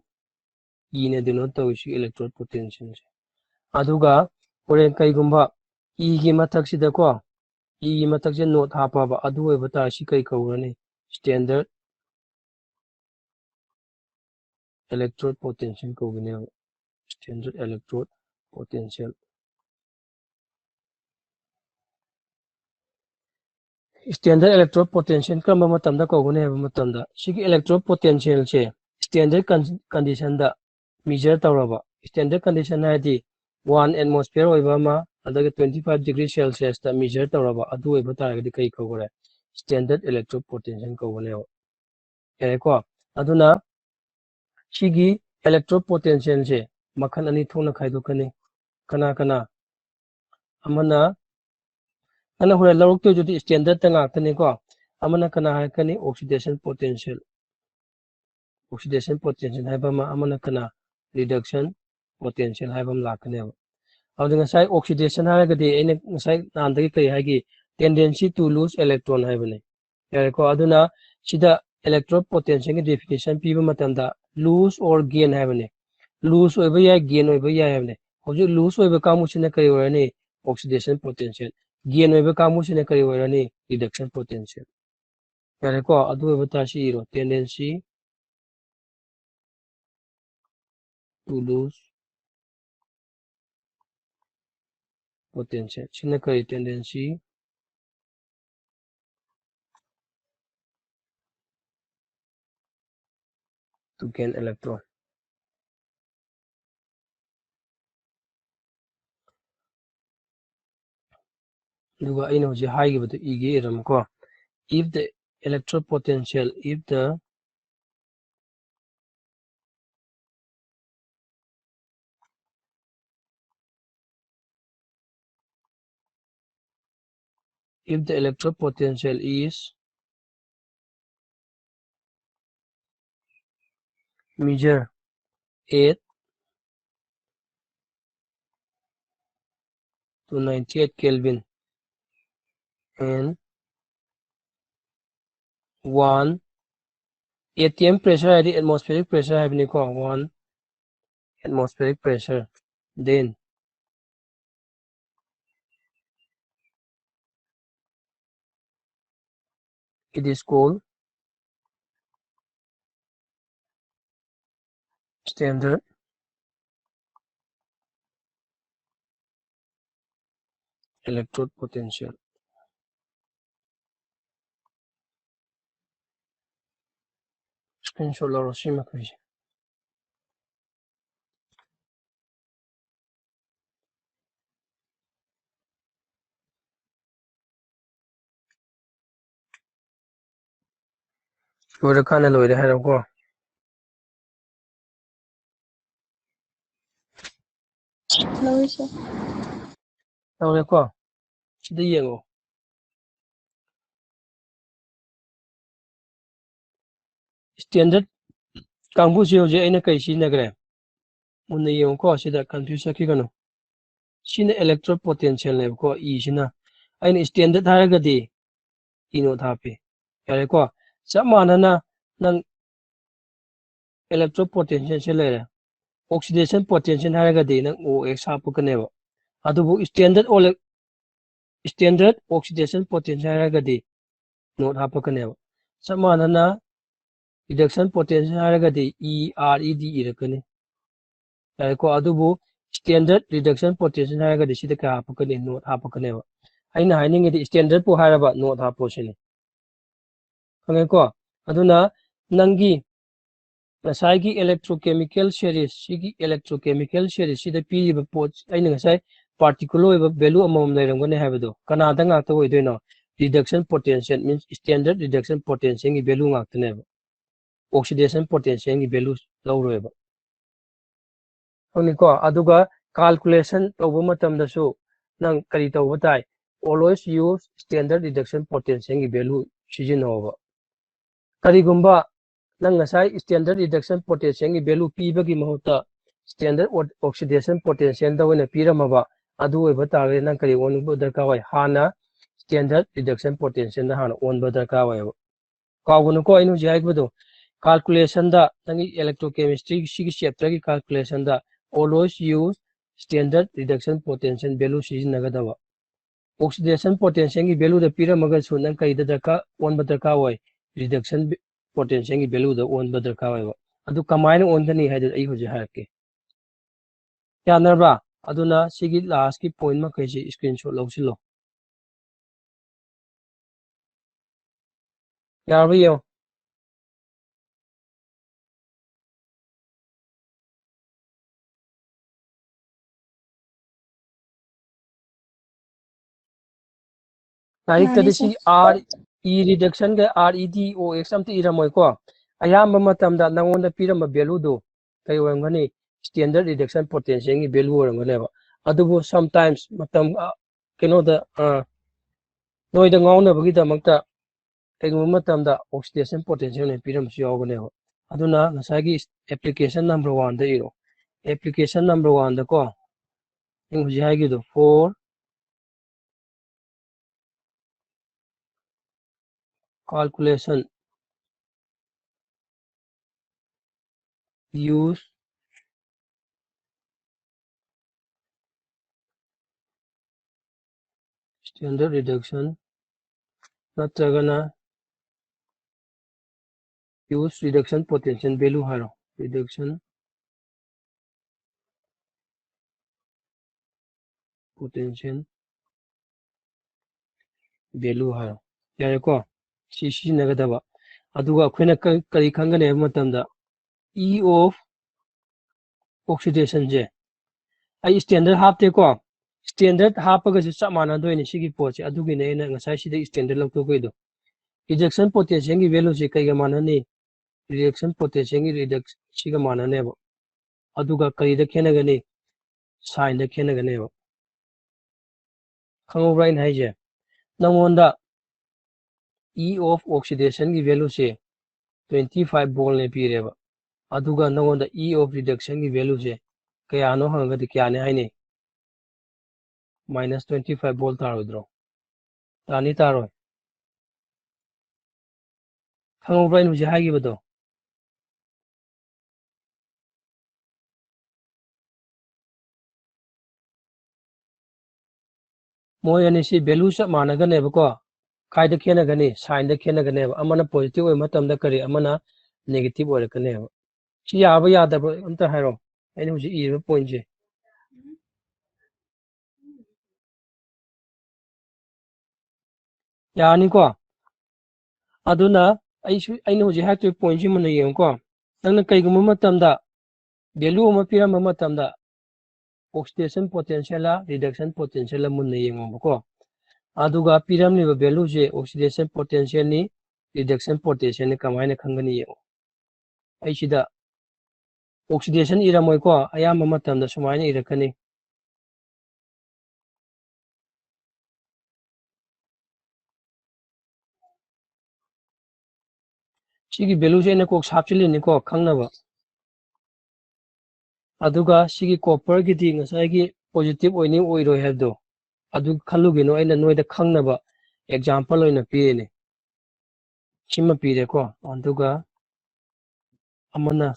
Eꯅ denote ꯇꯧꯏ ꯁꯤ electrode potentialꯁꯦ꯫ ꯑꯗꯨꯒ ꯍꯣꯔꯦꯟ ꯀꯩꯒꯨꯝꯕ Eꯒꯤ ꯃꯊꯛꯁꯤꯗꯀꯣ, Eꯒꯤ ꯃꯊꯛꯁꯤꯗ not ꯍꯥꯞꯄꯕ, ꯑꯗꯨ ꯑꯣꯏꯕ ꯇꯥꯔꯗꯤ ꯁꯤ ꯀꯩ ꯀꯧꯔꯅꯤ? Standard electrode potential ꯀꯧꯒꯅꯦꯕ, standard electrode potential꯫ Standard electrode potential ꯀꯔꯝꯕ ꯃꯇꯝꯗ ꯀꯧꯒꯅꯤ ꯍꯥꯏꯕ ꯃꯇꯝꯗ, ꯁꯤꯒꯤ electrode potentialꯁꯦ standard con-, conditionꯗ measure ꯇꯧꯔꯕ, standard condition ꯍꯥꯏꯗꯤ one atmosphere ꯑꯣꯏꯕ ꯑꯃ, ꯑꯗꯨꯒ twenty five degree Celsiusꯇ measure ꯇꯧꯔꯕ, ꯑꯗꯨ ꯑꯣꯏꯕ ꯇꯥꯔꯒꯗꯤ ꯀꯔꯤ ꯀꯧꯈ꯭ꯔꯦ? Standard electrode potential ꯀꯧꯒꯅꯦꯕ꯫ ꯌꯥꯔꯦꯀꯣ? ꯑꯗꯨꯅ ꯁꯤꯒꯤ electrode potentialꯁꯦ ꯃꯈꯜ ꯑꯅꯤ ꯊꯣꯛꯅ ꯈꯥꯏꯗꯣꯛꯀꯅꯤ꯫ ꯀꯅꯥ ꯀꯅꯥ? ꯑꯃꯅ, ꯑꯩꯅ ꯍꯣꯔꯦꯟ ꯂꯧꯔꯛꯇꯣꯏꯗꯨꯗꯤ standardꯇ ꯉꯥꯛꯇꯅꯤꯀꯣ꯫ ꯑꯃꯅ ꯀꯅꯥ ꯍꯥꯏꯔꯛꯀꯅꯤ? Oxidation potential꯫ Oxidation potential ꯍꯥꯏꯕ ꯑꯃ, ꯑꯃꯅ ꯀꯅꯥ? Reduction potential ꯍꯥꯏꯕ ꯑꯃ ꯂꯥꯛꯀꯅꯦꯕ꯫ ꯑꯗꯨꯗꯤ ꯉꯁꯥꯏ oxidation ꯍꯥꯏꯔꯒꯗꯤ ꯑꯩꯅ ꯉꯁꯥꯏ ꯅꯍꯥꯟꯗꯒꯤ ꯀꯔꯤ ꯍꯥꯏꯒꯦ? Tendency to lose electron ꯍꯥꯏꯕꯅꯤ꯫ ꯌꯥꯔꯦꯀꯣ? ꯑꯗꯨꯅ ꯁꯤꯗ electrode potentialꯒꯤ definition ꯄꯤꯕ ꯃꯇꯝꯗ lose or gain ꯍꯥꯏꯕꯅꯤ꯫ Lose ꯑꯣꯏꯕ ꯌꯥꯏ, gain ꯑꯣꯏꯕ ꯌꯥꯏ ꯍꯥꯏꯕꯅꯤ꯫ ꯍꯧꯖꯤꯛ lose ꯑꯣꯏꯕ ꯀꯥꯡꯕꯨꯁꯤꯅ ꯀꯔꯤ ꯑꯣꯏꯔꯅꯤ? Oxidation potential꯫ Gain ꯑꯣꯏꯕ ꯀꯥꯡꯕꯨꯁꯤꯅ ꯀꯔꯤ ꯑꯣꯏꯔꯅꯤ? Reduction potential꯫ ꯌꯥꯔꯦꯀꯣ? ꯑꯗꯨ ꯑꯣꯏꯕ ꯇꯥꯔꯁꯤ ꯏꯔꯣ, tendency to lose potential꯫ ꯁꯤꯅ ꯀꯔꯤ? Tendency to gain electron꯫ ꯑꯗꯨꯒ ꯑꯩꯅ ꯍꯧꯖꯤꯛ ꯍꯥꯏꯈꯤꯕꯗꯨ ꯏꯒꯦ ꯏꯔꯝꯃꯨꯀꯣ꯫ If the electrode potential, if the If the electrode potential is measure eight to ninety-eight Kelvin and one atm pressure ꯍꯥꯏꯗꯤ atmospheric pressure ꯍꯥꯏꯕꯅꯤꯀꯣ, one atmospheric pressure, then it is called standard electrode potential. Screenshot ꯂꯧꯔꯣ ꯁꯤ ꯃꯈꯩꯁꯦ꯫ ꯂꯣꯏꯔꯀꯥꯟꯗ ꯂꯣꯏꯔꯦ ꯍꯥꯏꯔꯣꯀꯣ꯫ ꯂꯧꯔꯤꯁꯦ꯫ ꯂꯧꯔꯦꯀꯣ꯫ ꯁꯤꯗ ꯌꯦꯡꯉꯣ꯫ Standard ꯀꯥꯡꯕꯨꯁꯤ ꯍꯧꯖꯤꯛ ꯑꯩꯅ ꯀꯩ ꯁꯤꯖꯤꯟꯅꯈ꯭ꯔꯦ? ꯃꯨꯟꯅ ꯌꯦꯡꯉꯨꯀꯣ, ꯁꯤꯗ confuse ꯆꯠꯈꯤꯒꯅꯨ꯫ ꯁꯤꯅ electrode potentialꯅꯦꯕꯀꯣ, E ꯁꯤꯅ꯫ ꯑꯩꯅ standard ꯍꯥꯏꯔꯒꯗꯤ E naught ꯍꯥꯞꯄꯤ꯫ ꯌꯥꯔꯦꯀꯣ? ꯆꯞ ꯃꯥꯟꯅꯅ ꯅꯪ electrode potentialꯁꯦ ꯂꯩꯔꯦ꯫ Oxidation potential ꯍꯥꯏꯔꯒꯗꯤ ꯅꯪ OX ꯍꯥꯞꯄꯛꯀꯅꯦꯕ꯫ ꯑꯗꯨꯕꯨ standard standard oxidation potential ꯍꯥꯏꯔꯒꯗꯤ naught ꯍꯥꯞꯄꯛꯀꯅꯦꯕ꯫ ꯆꯞ ꯃꯥꯟꯅꯅ reduction potential ꯍꯥꯏꯔꯒꯗꯤ E R E D ꯏꯔꯛꯀꯅꯤ꯫ ꯌꯥꯔꯦꯀꯣ? ꯑꯗꯨꯕꯨ standard reduction potential ꯍꯥꯏꯔꯒꯗꯤ ꯁꯤꯗ ꯀꯌꯥ ꯍꯥꯞꯄꯛꯀꯅꯤ? Naught ꯍꯥꯞꯄꯛꯀꯅꯦꯕ꯫ ꯑꯩꯅ ꯍꯥꯏꯅꯤꯡꯉꯤꯗꯤ standardꯄꯨ ꯍꯥꯏꯔꯕ naught ꯍꯥꯞꯄꯣ ꯁꯤꯅꯤ꯫ ꯈꯪꯉꯦꯀꯣ? ꯑꯗꯨꯅ ꯅꯪꯒꯤ ꯉꯁꯥꯏꯒꯤ electrochemical series, ꯁꯤꯒꯤ electrochemical seriesꯁꯤꯗ ꯄꯤꯔꯤꯕ ꯄꯣꯠ, ꯑꯩꯅ ꯉꯁꯥꯏ particular ꯑꯣꯏꯕ value ꯑꯃꯃꯝ ꯂꯩꯔꯝꯒꯅꯤ ꯍꯥꯏꯕꯗꯣ, ꯀꯅꯥꯗ ꯉꯥꯛꯇ ꯑꯣꯏꯗꯣꯏꯅꯣ? Reduction potential, means standard reduction potentialꯒꯤ value ꯉꯥꯛꯇꯅꯦꯕ, oxidation potentialꯒꯤ value ꯂꯧꯔꯣꯏꯕ꯫ ꯈꯪꯅꯤꯀꯣ? ꯑꯗꯨꯒ calculation ꯇꯧꯕ ꯃꯇꯝꯗꯁꯨ ꯅꯪ ꯀꯔꯤ ꯇꯧꯕ ꯇꯥꯏ? always use standard reduction potential ꯒꯤ value ꯁꯤꯖꯤꯟꯅꯧꯕ꯫ ꯀꯔꯤꯒꯨꯝꯕ ꯅꯪ ꯉꯁꯥꯏ standard reduction potential ꯒꯤ value ꯄꯤꯕꯒꯤ ꯃꯍꯨꯠꯇ standard oxidation potential ꯗ ꯑꯣꯏꯅ ꯄꯤꯔꯝꯃꯕ, ꯑꯗꯨ ꯑꯣꯏꯕ ꯇꯥꯔꯒꯗꯤ ꯅꯪ ꯀꯔꯤ ꯑꯣꯟꯕ ꯗꯔꯀꯥꯔ ꯑꯣꯏ? ꯍꯥꯟꯅ standard reduction potential ꯗ ꯍꯥꯟꯅ ꯑꯣꯟꯕ ꯗꯔꯀꯥꯔ ꯑꯣꯏꯌꯦꯕ꯫ ꯀꯥꯎꯒꯅꯨꯀꯣ, ꯑꯩꯅ ꯍꯧꯖꯤꯛ ꯍꯥꯏꯈꯤꯕꯗꯣ, calculation ꯗ, ꯅꯪꯒꯤ electrochemistry ꯁꯤꯒꯤ chapter ꯒꯤ calculation ꯗ always use standard reduction potential value ꯁꯤꯖꯤꯟꯅꯒꯗꯕ꯫ Oxidation potential ꯒꯤ value ꯗ ꯄꯤꯔꯝꯃꯒꯁꯨ ꯅꯪ ꯀꯔꯤꯗ ꯗꯔꯀꯥꯔ, ꯑꯣꯟꯕ ꯗꯔꯀꯥꯔ ꯑꯣꯏ? Reduction potential ꯒꯤ value ꯗ ꯑꯣꯟꯕ ꯗꯔꯀꯥꯔ ꯑꯣꯏꯕ꯫ ꯑꯗꯨ ꯀꯃꯥꯏꯅ ꯑꯣꯟꯒꯅꯤ ꯍꯥꯏꯗꯨ ꯑꯩ ꯍꯧꯖꯤꯛ ꯍꯥꯏꯔꯛꯀꯦ꯫ ꯌꯥꯅꯔꯕ꯭ꯔꯥ? ꯑꯗꯨꯅ ꯁꯤꯒꯤ last ꯀꯤ point ꯃꯈꯩꯁꯤ screenshot ꯂꯧꯁꯤꯜꯂꯣ꯫ ꯌꯥꯔꯕ ꯌꯦꯡꯉꯣ꯫ ꯂꯥꯏꯔꯤꯛꯇꯗꯤ ꯌꯥꯔꯦ ꯁꯤ sir꯫ R E reduction ꯒ R E D O X ꯑꯝꯇ ꯏꯔꯝꯃꯣꯏꯀꯣ꯫ ꯑꯌꯥꯝꯕ ꯃꯇꯝꯗ ꯅꯪꯉꯣꯟꯗ ꯄꯤꯔꯝꯕ value ꯗꯨ ꯀꯩ ꯑꯣꯏꯔꯝꯒꯅꯤ? Standard reduction potential ꯒꯤ value ꯑꯣꯏꯔꯝꯒꯅꯦꯕ꯫ ꯑꯗꯨꯕꯨ sometimes ꯃꯇꯝ, ꯑ, ꯀꯩꯅꯣꯗ, ꯑ, ꯅꯣꯏꯗ ꯉꯥꯎꯅꯕꯒꯤꯗꯃꯛꯇ ꯀꯩꯒꯨꯝꯕ ꯃꯇꯝꯗ oxidation potential ꯑꯣꯏꯅ ꯄꯤꯔꯝꯕꯁꯨ ꯌꯥꯎꯒꯅꯦꯕ꯫ ꯑꯗꯨꯅ ꯉꯁꯥꯏꯒꯤ application number one ꯗ ꯏꯔꯣ꯫ Application number one ꯗꯀꯣ, ꯑꯩ ꯍꯧꯖꯤꯛ ꯍꯥꯏꯈꯤꯕꯗꯣ, for calculation use standard reduction ꯅꯠꯇ꯭ꯔꯒꯅ use reduction potential value ꯍꯥꯏꯔꯣ꯫ Reduction potential value ꯍꯥꯏꯔꯣ꯫ ꯌꯥꯔꯦꯀꯣ? ꯁꯤ ꯁꯤꯖꯤꯟꯅꯒꯗꯕ꯫ ꯑꯗꯨꯒ ꯑꯩꯈꯣꯏꯅ ꯀ-, ꯀꯔꯤ ꯈꯪꯒꯅꯤ ꯍꯥꯏꯕ ꯃꯇꯝꯗ, E of oxidation ꯁꯦ ꯑꯩ standard ꯍꯥꯞꯇꯦꯀꯣ꯫ Standard ꯍꯥꯞꯄꯒꯁꯨ ꯆꯞ ꯃꯥꯟꯅꯗꯣꯏꯅꯤ ꯁꯤꯒꯤ ꯄꯣꯠꯁꯦ꯫ ꯑꯗꯨꯒꯤꯅꯦ ꯑꯩꯅ ꯉꯁꯥꯏ ꯁꯤꯗ standard ꯂꯧꯊꯣꯛꯈꯤꯗꯣ꯫ Reduction potential ꯒꯤ value ꯁꯦ ꯀꯩꯒ ꯃꯥꯟꯅꯅꯤ? Reduction potential ꯒꯤ reduction ꯁꯤꯒ ꯃꯥꯟꯅꯅꯦꯕ꯫ ꯑꯗꯨꯒ ꯀꯔꯤꯗ ꯈꯦꯠꯅꯒꯅꯤ? Sign ꯗ ꯈꯦꯠꯅꯒꯅꯦꯕ꯫ ꯈꯪꯍꯧꯕ꯭ꯔꯥ ꯑꯩꯅ ꯍꯥꯏꯁꯦ? ꯅꯪꯉꯣꯟꯗ E of oxidation ꯒꯤ value ꯁꯦ twenty five volt ꯅꯦ ꯄꯤꯔꯦꯕ꯫ ꯑꯗꯨꯒ ꯅꯪꯉꯣꯟꯗ E of reduction ꯒꯤ value ꯁꯦ ꯀꯌꯥꯅꯣ ꯍꯪꯉꯒꯗꯤ ꯀꯌꯥꯅꯤ ꯍꯥꯏꯅꯤ? Minus twenty five volt ꯇꯥꯔꯣꯏꯗ꯭ꯔꯣ? ꯇꯥꯅꯤ ꯇꯥꯔꯣꯏ? ꯈꯪꯍꯧꯕ꯭ꯔꯥ ꯑꯩꯅ ꯍꯧꯖꯤꯛ ꯍꯥꯏꯈꯤꯕꯗꯣ? ꯃꯣꯏ ꯑꯅꯤꯁꯤ value ꯆꯞ ꯃꯥꯟꯅꯒꯅꯦꯕꯀꯣ꯫ ꯀꯥꯏꯗ ꯈꯦꯠꯅꯒꯅꯤ? Sign ꯗ ꯈꯦꯠꯅꯒꯅꯦꯕ꯫ ꯑꯃꯅ positive ꯑꯣꯏꯕ ꯃꯇꯝꯗ ꯀꯔꯤ, ꯑꯃꯅ negative ꯑꯣꯏꯔꯛꯀꯅꯦꯕ꯫ ꯁꯤ ꯌꯥꯕ ꯌꯥꯗꯕ ꯑꯝꯇ ꯍꯥꯏꯔꯣ꯫ ꯑꯩꯅ ꯍꯧꯖꯤꯛ ꯏꯔꯤꯕ point ꯁꯦ꯫ ꯌꯥꯔꯅꯤꯀꯣ? ꯑꯗꯨꯅ ꯑꯩꯁꯨ, ꯑꯩꯅ ꯍꯧꯖꯤꯛ ꯍꯥꯏꯔꯛꯇꯣꯏ point ꯁꯤ ꯃꯨꯟꯅ ꯌꯦꯡꯉꯨꯀꯣ꯫ ꯅꯪꯅ ꯀꯩꯒꯨꯝꯕ ꯃꯇꯝꯗ value ꯑꯃ ꯄꯤꯔꯝꯕ ꯃꯇꯝꯗ oxidation potential ꯂ reduction potential ꯂ ꯃꯨꯟꯅ ꯌꯦꯡꯉꯣꯕꯀꯣ꯫ ꯑꯗꯨꯒ ꯄꯤꯔꯝꯂꯤꯕ value ꯁꯦ oxidation potential ꯅꯤ, reduction potential ꯅꯤ, ꯀꯃꯥꯏꯅ ꯈꯪꯒꯅꯤ ꯌꯦꯡꯉꯣ꯫ ꯑꯩ ꯁꯤꯗ oxidation ꯏꯔꯝꯃꯣꯏꯀꯣ, ꯑꯌꯥꯝꯕ ꯃꯇꯝꯗ ꯁꯨꯃꯥꯏꯅ ꯏꯔꯛꯀꯅꯤ꯫ ꯁꯤꯒꯤ value ꯁꯦ ꯑꯩꯅ ꯀꯣꯛ ꯍꯥꯞꯆꯤꯜꯂꯤꯅꯤꯀꯣ, ꯈꯪꯅꯕ꯫ ꯑꯗꯨꯒ ꯁꯤꯒꯤ copper ꯒꯤꯗꯤ ꯉꯁꯥꯏꯒꯤ positive ꯑꯣꯏꯅꯤ ꯑꯣꯏꯔꯣꯏ ꯍꯥꯏꯕꯗꯣ, ꯑꯗꯨ ꯈꯜꯂꯨꯒꯤꯅꯣ, ꯑꯩꯅ ꯅꯣꯏꯗ ꯈꯪꯅꯕ example ꯑꯣꯏꯅ ꯄꯤꯔꯤꯅꯤ꯫ ꯁꯤꯃ ꯄꯤꯔꯦꯀꯣ, ꯑꯗꯨꯒ ꯑꯃꯅ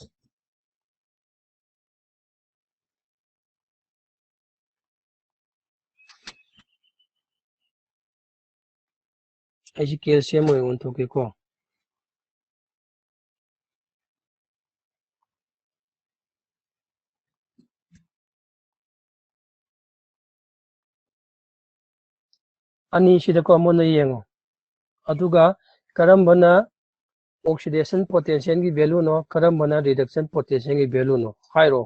ꯑꯩꯁꯤ calcium ꯑꯣꯏꯅ ꯑꯣꯟꯊꯣꯛꯀꯦꯀꯣ꯫ ꯑꯅꯤꯁꯤꯗꯀꯣ ꯃꯨꯟꯅ ꯌꯦꯡꯉꯣ꯫ ꯑꯗꯨꯒ ꯀꯔꯝꯕꯅ oxidation potential ꯒꯤ value ꯅꯣ, ꯀꯔꯝꯕꯅ reduction potential ꯒꯤ value ꯅꯣ ꯍꯥꯏꯔꯣ꯫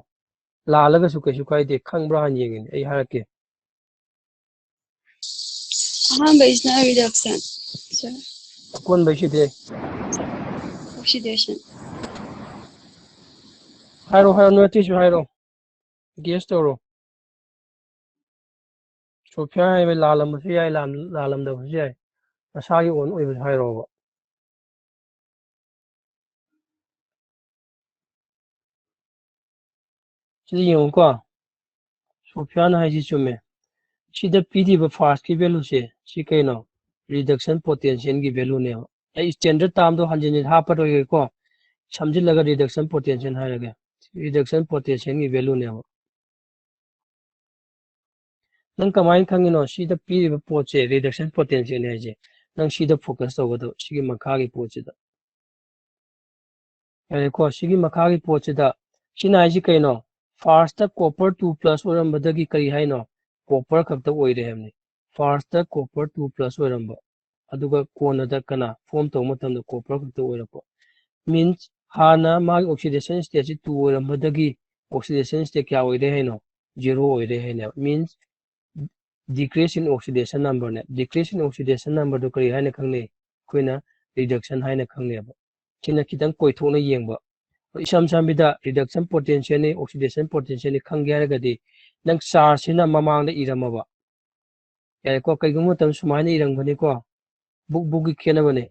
ꯂꯥꯜꯂꯒꯁꯨ ꯀꯩꯁꯨ ꯀꯥꯏꯗꯦ, ꯈꯪꯕ꯭ꯔꯥ ꯍꯥꯟꯅ ꯌꯦꯡꯒꯦꯅꯦ, ꯑꯩ ꯍꯥꯏꯔꯛꯀꯦ꯫ ꯑꯍꯥꯟꯕꯩꯁꯤꯅ reduction꯫ Sir꯫ ꯑꯀꯣꯟꯕꯩꯁꯤꯗꯤ? Oxidation꯫ ꯍꯥꯏꯔꯣ, ꯍꯥꯏꯔꯣ, ꯅꯣꯏ ꯑꯇꯩꯁꯨ ꯍꯥꯏꯔꯣ꯫ Guess ꯇꯧꯔꯣ꯫ ꯁꯣꯐꯤꯌꯥ ꯍꯥꯏꯕ ꯂꯥꯜꯂꯝꯕꯁꯨ ꯌꯥꯏ, ꯂꯥꯟ-, ꯂꯥꯜꯂꯝꯗꯕꯁꯨ ꯌꯥꯏ꯫ ꯅꯁꯥꯒꯤ ꯑꯣꯟ ꯑꯣꯏꯕꯁꯨ ꯍꯥꯏꯔꯛꯑꯣꯕ꯫ ꯁꯤꯗ ꯌꯦꯡꯉꯨꯀꯣ꯫ ꯁꯣꯐꯤꯌꯥꯅ ꯍꯥꯏꯁꯤ ꯆꯨꯝꯃꯦ꯫ ꯁꯤꯗ ꯄꯤꯔꯤꯕ first ꯀꯤ value ꯁꯦ, ꯁꯤ ꯀꯩꯅꯣ? Reduction potential ꯒꯤ value ꯅꯦꯕ꯫ ꯑꯩ standard term ꯗꯣ ꯍꯟꯖꯤꯟ ꯍꯟꯖꯤꯟ ꯍꯥꯞꯄꯔꯣꯏꯒꯦꯀꯣ꯫ ꯁꯝꯖꯤꯜꯂꯒ reduction potential ꯍꯥꯏꯔꯒꯦ꯫ Reduction potential ꯒꯤ value ꯅꯦꯕ꯫ ꯅꯪ ꯀꯃꯥꯏꯅ ꯈꯪꯉꯤꯅꯣ ꯁꯤꯗ ꯄꯤꯔꯤꯕ ꯄꯣꯠꯁꯦ reduction potential ꯅꯦ ꯍꯥꯏꯁꯦ? ꯅꯪ ꯁꯤꯗ focus ꯇꯧꯒꯗꯕ, ꯁꯤꯒꯤ ꯃꯈꯥꯒꯤ ꯄꯣꯠꯁꯤꯗ꯫ ꯌꯥꯔꯦꯀꯣ, ꯁꯤꯒꯤ ꯃꯈꯥꯒꯤ ꯄꯣꯠꯁꯤꯗ, ꯁꯤꯅ ꯍꯥꯏꯁꯤ ꯀꯩꯅꯣ? First ꯇ copper two plus ꯑꯣꯏꯔꯝꯕꯗꯒꯤ ꯀꯔꯤ ꯍꯥꯏꯅꯣ? Copper ꯈꯛꯇ ꯑꯣꯏꯔꯦ ꯍꯥꯏꯕꯅꯤ꯫ First ꯇ copper two plus ꯑꯣꯏꯔꯝꯕ, ꯑꯗꯨꯒ ꯀꯣꯟꯅꯗ ꯀꯅꯥ form ꯇꯧꯕ ꯃꯇꯝꯗ copper ꯈꯛꯇ ꯑꯣꯏꯔꯛꯄ꯫ Means ꯍꯥꯟꯅ ꯃꯥꯒꯤ oxidation state ꯁꯤ two ꯑꯣꯏꯔꯝꯕꯗꯒꯤ oxidation state ꯀꯌꯥ ꯑꯣꯏꯔꯦ ꯍꯥꯏꯅꯣ? Zero ꯑꯣꯏꯔꯦ ꯍꯥꯏꯅꯦꯕ꯫ Means decrease in oxidation number ꯅꯦ꯫ Decrease in oxidation number ꯗꯨ ꯀꯔꯤ ꯍꯥꯏꯅ ꯈꯪꯅꯩ? ꯑꯩꯈꯣꯏꯅ reduction ꯍꯥꯏꯅ ꯈꯪꯅꯩꯕ꯫ ꯁꯤꯅ ꯈꯤꯇꯪ ꯀꯣꯏꯊꯣꯛꯅ ꯌꯦꯡꯕ꯫ ꯏꯁꯝ ꯁꯝꯕꯤꯗ reduction potential ꯅꯤ, oxidation potential ꯅꯤ ꯈꯪꯒꯦ ꯍꯥꯏꯔꯒꯗꯤ ꯅꯪ charge ꯁꯤꯅ ꯃꯃꯥꯡꯗ ꯏꯔꯝꯃꯕ꯫ ꯌꯥꯔꯦꯀꯣ, ꯀꯩꯒꯨꯝꯕ ꯃꯇꯝꯗ ꯁꯨꯃꯥꯏꯅ ꯏꯔꯝꯒꯅꯤꯀꯣ꯫ Book book ꯀꯤ ꯈꯦꯠꯅꯕꯅꯦ꯫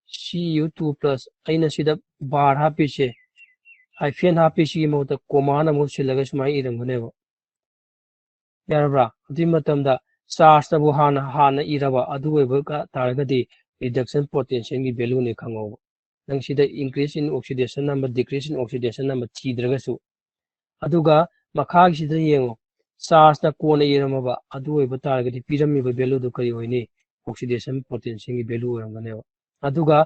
C U two plus ꯑꯩꯅ ꯁꯤꯗ bar ꯍꯥꯞꯄꯤꯁꯦ, hyphen ꯍꯥꯞꯄꯤꯁꯤꯒꯤ ꯃꯍꯨꯠꯇ comma ꯅ ꯃꯍꯨꯠ ꯁꯤꯜꯂꯒ ꯁꯨꯃꯥꯏꯅ ꯏꯔꯝꯒꯅꯦꯕ꯫ ꯌꯥꯔꯕ꯭ꯔꯥ? ꯑꯗꯨꯒꯤ ꯃꯇꯝꯗ charge ꯇꯕꯨ ꯍꯥꯟꯅ, ꯍꯥꯟꯅ ꯏꯔꯕ ꯑꯗꯨ ꯑꯣꯏꯕ ꯀ-, ꯇꯥꯔꯒꯗꯤ reduction potential ꯒꯤ value ꯅꯦ ꯈꯪꯍꯧꯕ꯫ ꯅꯪ ꯁꯤꯗ increase in oxidation number, decrease in oxidation number ꯊꯤꯗ꯭ꯔꯒꯁꯨ꯫ ꯑꯗꯨꯒ ꯃꯈꯥꯒꯤꯁꯤꯗ ꯌꯦꯡꯉꯣ, charge ꯅ ꯀꯣꯟꯅ ꯏꯔꯝꯃꯕ ꯑꯗꯨ ꯑꯣꯏꯕ ꯇꯥꯔꯒꯗꯤ ꯄꯤꯔꯝꯃꯤꯕ value ꯗꯨ ꯀꯔꯤ ꯑꯣꯏꯅꯤ? Oxidation potential ꯒꯤ value ꯑꯣꯏꯔꯝꯒꯅꯦꯕ꯫ ꯑꯗꯨꯒ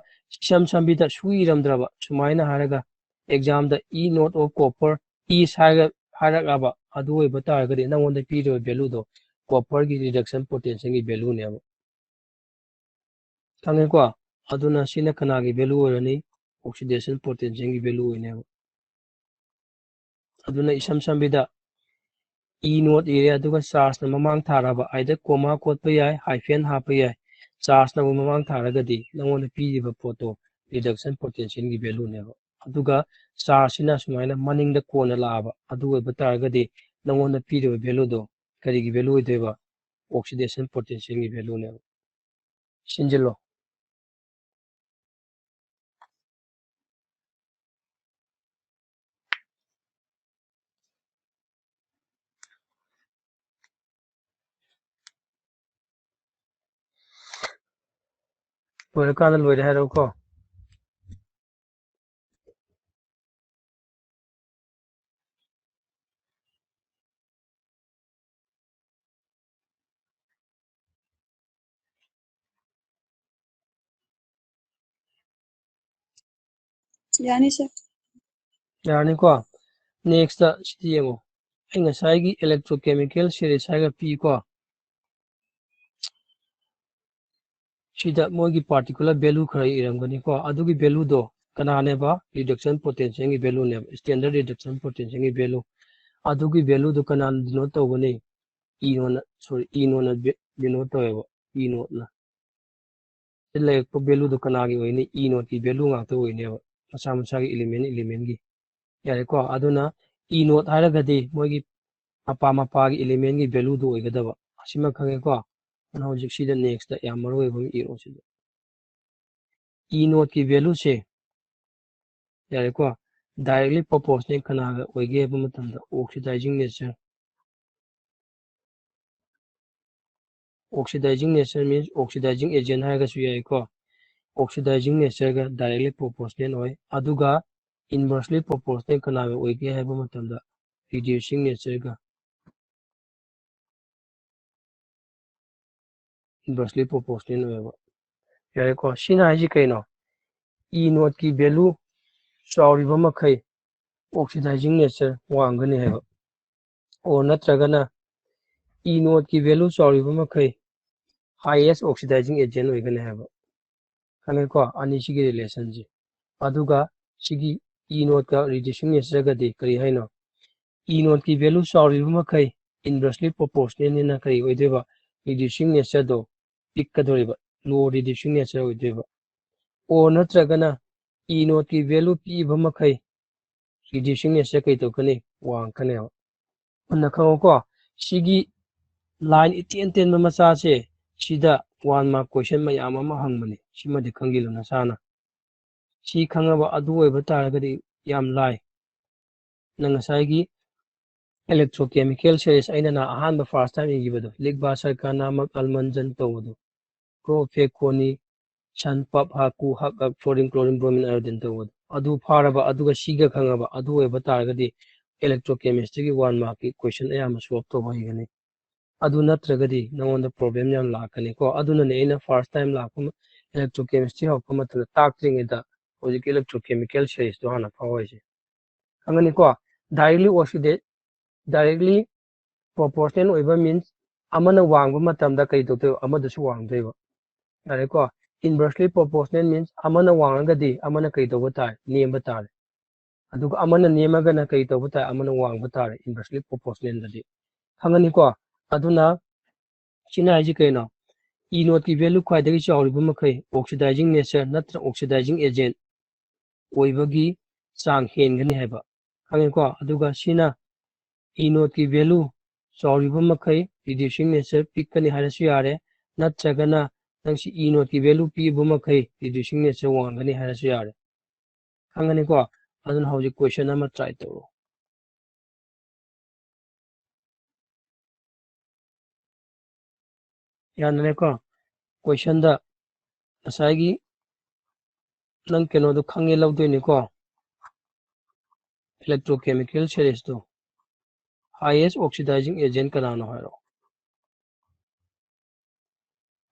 ꯏꯁꯝ ꯁꯝꯕꯤꯗ ꯁꯨꯏ ꯏꯔꯝꯗ꯭ꯔꯕ, ꯁꯨꯃꯥꯏꯅ ꯍꯥꯏꯔꯒ exam the E naught of copper is ꯍꯥꯏꯔꯒ, ꯍꯥꯏꯔꯛꯂꯕ ꯑꯗꯨ ꯑꯣꯏꯕ ꯇꯥꯔꯒꯗꯤ ꯅꯪꯉꯣꯟꯗ ꯄꯤꯔꯤꯕ value ꯗꯣ copper ꯒꯤ reduction potential ꯒꯤ value ꯅꯦꯕ꯫ ꯈꯪꯉꯦꯀꯣ? ꯑꯗꯨꯅ ꯁꯤꯅ ꯀꯅꯥꯒꯤ value ꯑꯣꯏꯔꯅꯤ? Oxidation potential ꯒꯤ value ꯑꯣꯏꯅꯦꯕ꯫ ꯑꯗꯨꯅ ꯏꯁꯝ ꯁꯝꯕꯤꯗ E naught ꯏꯔꯦ, ꯑꯗꯨꯒ charge ꯅ ꯃꯃꯥꯡ ꯊꯥꯔꯕ, either comma ꯀꯣꯠꯄ ꯌꯥꯏ, hyphen ꯍꯥꯞꯄ ꯌꯥꯏ꯫ Charge ꯅꯕꯨ ꯃꯃꯥꯡ ꯊꯥꯔꯒꯗꯤ ꯅꯉꯣꯟꯗ ꯄꯤꯔꯤꯕ ꯄꯣꯠꯇꯣ reduction potential ꯒꯤ value ꯅꯦꯕ꯫ ꯑꯗꯨꯒ charge ꯁꯤꯅ ꯁꯨꯃꯥꯏꯅ ꯃꯅꯤꯡꯗ ꯀꯣꯟꯅ ꯂꯥꯛꯑꯕ, ꯑꯗꯨ ꯑꯣꯏꯕ ꯇꯥꯔꯒꯗꯤ ꯅꯉꯣꯟꯗ ꯄꯤꯔꯤꯕ value ꯗꯣ ꯀꯔꯤꯒꯤ value ꯑꯣꯏꯗꯣꯏꯕ? oxidation potentialꯒꯤ valueꯅꯦꯕ꯫ ꯁꯤꯟꯖꯤꯜꯂꯣ꯫ ꯂꯣꯏꯔꯀꯥꯟꯗ ꯂꯣꯏꯔꯦ ꯍꯥꯏꯔꯛꯎꯀꯣ꯫ ꯌꯥꯅꯤ, sir꯫ ꯌꯥꯔꯅꯤꯀꯣ꯫ Next ꯁꯤꯗꯤ ꯌꯦꯡꯉꯣ꯫ ꯑꯩ ꯉꯁꯥꯏꯒꯤ electrochemical series ꯍꯥꯏꯔꯒ ꯄꯤꯀꯣ꯫ ꯁꯤꯗ ꯃꯣꯏꯒꯤ particular value ꯈꯔ ꯏꯔꯝꯒꯅꯤꯀꯣ꯫ ꯑꯗꯨꯒꯤ valueꯗꯣ ꯀꯅꯥꯅꯦꯕ? Reduction potentialꯒꯤ valueꯅꯦꯕ, standard reduction potentialꯒꯤ value꯫ ꯑꯗꯨꯒꯤ valueꯗꯣ ꯀꯅꯥꯅ denote ꯇꯧꯒꯅꯤ? E naughtꯅ, sorry, E naughtꯅ denote ꯇꯧꯋꯦꯕ, E naughtꯅ꯫ ꯁꯤ ꯂꯩꯔꯛꯄ valueꯗꯣ ꯀꯅꯥꯒꯤ ꯑꯣꯏꯅꯤ? E naughtꯀꯤ value ꯉꯥꯛꯇ ꯑꯣꯏꯅꯦꯕ, ꯃꯁꯥ ꯃꯁꯥꯒꯤ element, elementꯀꯤ꯫ ꯌꯥꯔꯦꯀꯣ? ꯑꯗꯨꯅ E naught ꯍꯥꯏꯔꯒꯗꯤ ꯃꯣꯏꯒꯤ ꯃꯄꯥ ꯃꯄꯥꯒꯤ elementꯀꯤ valueꯗꯨ ꯑꯣꯏꯒꯗꯕ꯫ ꯑꯁꯤꯃ ꯈꯪꯉꯦꯀꯣ? ꯑꯗꯨꯅ ꯍꯧꯖꯤꯛ ꯁꯤꯗ nextꯇ ꯌꯥꯝ ꯃꯔꯨ ꯑꯣꯏꯕ ꯑꯃ ꯏꯔꯣ ꯁꯤꯗ꯫ E naughtꯀꯤ valueꯁꯦ, ꯌꯥꯔꯦꯀꯣ? Directly proportional ꯀꯅꯥꯒ ꯑꯣꯏꯒꯦ ꯍꯥꯏꯕ ꯃꯇꯝꯗ oxidizing nature꯫ Oxidizing nature means oxidizing agent ꯍꯥꯏꯔꯒꯁꯨ ꯌꯥꯏꯀꯣ꯫ Oxidizing natureꯒ directly proportional ꯑꯣꯏ꯫ ꯑꯗꯨꯒ inversely proportional ꯀꯅꯥꯒ ꯑꯣꯏꯒꯦ ꯍꯥꯏꯕ ꯃꯇꯝꯗ reducing natureꯒ inversely proportional ꯑꯣꯏꯌꯦꯕ꯫ ꯌꯥꯔꯦꯀꯣ? ꯁꯤꯅ ꯍꯥꯏꯁꯤ ꯀꯩꯅꯣ? E naughtꯀꯤ value ꯆꯥꯎꯔꯤꯕ ꯃꯈꯩ oxidizing nature ꯋꯥꯡꯒꯅꯤ ꯍꯥꯏꯕ꯫ Or ꯅꯠꯇ꯭ꯔꯒꯅ E naughtꯀꯤ value ꯆꯥꯎꯔꯤꯕ ꯃꯈꯩ highest oxidizing agent ꯑꯣꯏꯒꯅꯤ ꯍꯥꯏꯕ꯫ ꯈꯪꯉꯦꯀꯣ? ꯑꯅꯤꯁꯤꯒꯤ relationꯁꯦ꯫ ꯑꯗꯨꯒ ꯁꯤꯒꯤ E naughtꯀ reducing natureꯒꯗꯤ ꯀꯔꯤ ꯍꯥꯏꯅꯣ? E naughtꯀꯤ value ꯆꯥꯎꯔꯤꯕ ꯃꯈꯩ inversely proportionalꯅꯤꯅ ꯀꯔꯤ ꯑꯣꯏꯗꯣꯏꯕ? Reducing natureꯗꯣ ꯄꯤꯛꯀꯗꯧꯔꯤꯕ, low reducing nature ꯑꯣꯏꯗꯣꯏꯕ꯫ Or ꯅꯠꯇ꯭ꯔꯒꯅ E naughtꯀꯤ value ꯄꯤꯛꯏꯕ ꯃꯈꯩ reducing natureꯁꯦ ꯀꯩ ꯇꯧꯔꯛꯀꯅꯤ? ꯋꯥꯡꯉꯛꯀꯅꯦꯕ꯫ ꯃꯨꯟꯅ ꯈꯪꯉꯨꯀꯣ, ꯁꯤꯒꯤ line ꯏꯇꯦꯟ ꯇꯦꯟꯕ ꯃꯆꯥꯁꯦ, ꯁꯤꯗ one mark question ꯃꯌꯥꯝ ꯑꯃ ꯍꯪꯕꯅꯤ꯫ ꯁꯤꯃꯗꯤ ꯈꯪꯖꯤꯜꯂꯨ ꯅꯁꯥꯅ꯫ ꯁꯤ ꯈꯪꯉꯕ ꯑꯗꯨ ꯑꯣꯏꯕ ꯇꯥꯔꯒꯗꯤ ꯌꯥꯝ ꯂꯥꯏ꯫ ꯅꯪ ꯉꯁꯥꯏꯒꯤ electrochemical series ꯑꯩꯅ ꯅꯍꯥꯟ ꯑꯍꯥꯟꯕ first time ꯏꯈꯤꯕꯗꯣ, ꯂꯤꯛꯕꯥ ꯁꯔꯀꯥ ꯅꯥꯃꯛ ꯑꯜꯃꯟꯖꯟ ꯇꯧꯕꯗꯣ, ꯀ꯭ꯔꯣꯐꯦꯀꯣꯅꯤ, ꯁꯟ ꯄꯞ ꯍꯥꯀꯨ ꯍꯛ ꯍꯛ ꯐ꯭ꯂꯣꯔꯤꯟ ꯀ꯭ꯂꯣꯔꯤꯟ ꯕ꯭ꯔꯣꯃꯤꯟ ꯑꯥꯏꯑꯣꯗꯤꯟ ꯇꯧꯕꯗꯣ, ꯑꯗꯨ ꯐꯥꯔꯕ ꯑꯗꯨꯒ ꯁꯤꯒ ꯈꯪꯉꯕ ꯑꯗꯨ ꯑꯣꯏꯕ ꯇꯥꯔꯒꯗꯤ electrochemistryꯒꯤ one markꯀꯤ question ꯑꯌꯥꯝꯕ solve ꯇꯧꯕ ꯍꯩꯒꯅꯤ꯫ ꯑꯗꯨ ꯅꯠꯇ꯭ꯔꯒꯗꯤ ꯅꯉꯣꯟꯗ problem ꯌꯥꯝ ꯂꯥꯛꯀꯅꯤꯀꯣ꯫ ꯑꯗꯨꯅꯅꯦ ꯑꯩꯅ first time ꯂꯥꯛꯄ ꯃ-, electrochemistry ꯍꯧꯔꯛꯄ ꯃꯇꯝꯗ ꯇꯥꯛꯇ꯭ꯔꯤꯉꯩꯗ ꯍꯧꯖꯤꯛꯀꯤ electrochemical seriesꯇꯣ ꯍꯥꯟꯅ ꯐꯥꯎ ꯍꯥꯏꯁꯦ꯫ ꯈꯪꯒꯅꯤꯀꯣ? Directly oxida-, directly proportional ꯑꯣꯏꯕ means ꯑꯃꯅ ꯋꯥꯡꯕ ꯃꯇꯝꯗ ꯀꯔꯤ ꯇꯧꯗꯣꯏꯕ? ꯑꯃꯗꯁꯨ ꯋꯥꯡꯗꯣꯏꯕ꯫ ꯌꯥꯔꯦꯀꯣ? Inversely proportional means ꯑꯃꯅ ꯋꯥꯡꯉꯒꯗꯤ ꯑꯃꯅ ꯀꯔꯤ ꯇꯧꯕ ꯇꯥꯏ? ꯅꯦꯝꯕ ꯇꯥꯔꯦ꯫ ꯑꯗꯨꯒ ꯑꯃꯅ ꯅꯦꯝꯃꯒꯅ ꯀꯔꯤ ꯇꯧꯕ ꯇꯥꯏ? ꯑꯃꯅ ꯋꯥꯡꯕ ꯇꯥꯔꯦ, inversely proportionalꯗꯗꯤ꯫ ꯈꯪꯉꯅꯤꯀꯣ? ꯑꯗꯨꯅ ꯁꯤꯅ ꯍꯥꯏꯁꯤ ꯀꯩꯅꯣ? E noteꯀꯤ value ꯈ꯭ꯋꯥꯏꯗꯒꯤ ꯆꯥꯎꯔꯤꯕ ꯃꯈꯩ oxidizing nature ꯅꯠꯇ꯭ꯔ oxidizing agent ꯑꯣꯏꯕꯒꯤ ꯆꯥꯡ ꯍꯦꯟꯒꯅꯤ ꯍꯥꯏꯕ꯫ ꯈꯪꯉꯦꯀꯣ? ꯑꯗꯨꯒ ꯁꯤꯅ E noteꯀꯤ value ꯆꯥꯎꯔꯤꯕ ꯃꯈꯩ reducing nature ꯄꯤꯛꯀꯅꯤ ꯍꯥꯏꯔꯁꯨ ꯌꯥꯔꯦ, ꯅꯠꯇ꯭ꯔꯒꯅ ꯅꯪꯁꯤ E noteꯀꯤ value ꯄꯤꯛꯏꯕ ꯃꯈꯩ reducing nature ꯋꯥꯡꯒꯅꯤ ꯍꯥꯏꯔꯁꯨ ꯌꯥꯔꯦ꯫ ꯈꯪꯒꯅꯤꯀꯣ? ꯑꯗꯨꯅ ꯍꯧꯖꯤꯛ question ꯑꯃ try ꯇꯧꯔꯣ꯫ ꯌꯥꯅꯔꯦꯀꯣ? Questionꯗ ꯉꯁꯥꯏꯒꯤ ꯅꯪ ꯀꯩꯅꯣꯗꯣ ꯈꯪꯉꯦ ꯂꯧꯗꯣꯏꯅꯤꯀꯣ? Electrochemical seriesꯇꯣ, highest oxidizing agent ꯀꯅꯥꯅꯣ ꯍꯥꯏꯔꯣ?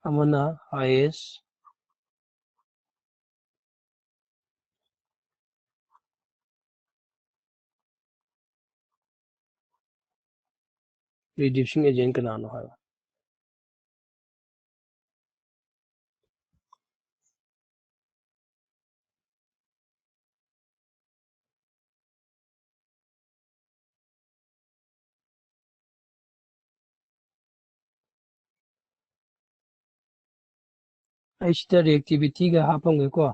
ꯑꯃꯅ highest reducing agent ꯀꯅꯥꯅꯣ ꯍꯥꯏꯔꯣ? ꯑꯩ ꯁꯤꯗ reactivityꯒ ꯍꯥꯞꯄꯝꯒꯦꯀꯣ꯫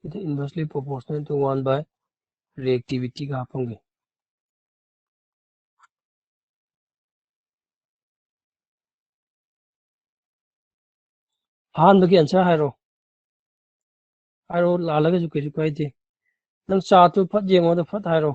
ꯁꯤꯗ inversely proportional to one by reactivityꯒ ꯍꯥꯞꯄꯝꯒꯦ꯫ ꯑꯍꯥꯟꯕꯒꯤ answer ꯍꯥꯏꯔꯣ꯫ ꯍꯥꯏꯔꯣ, ꯂꯥꯜꯂꯒꯁꯨ ꯀꯩꯁꯨ ꯀꯥꯏꯗꯦ꯫ ꯅꯪ chart ꯇꯨ ꯐꯠ ꯌꯦꯡꯉꯣ, ꯑꯗꯣ ꯐꯠ ꯍꯥꯏꯔꯣ꯫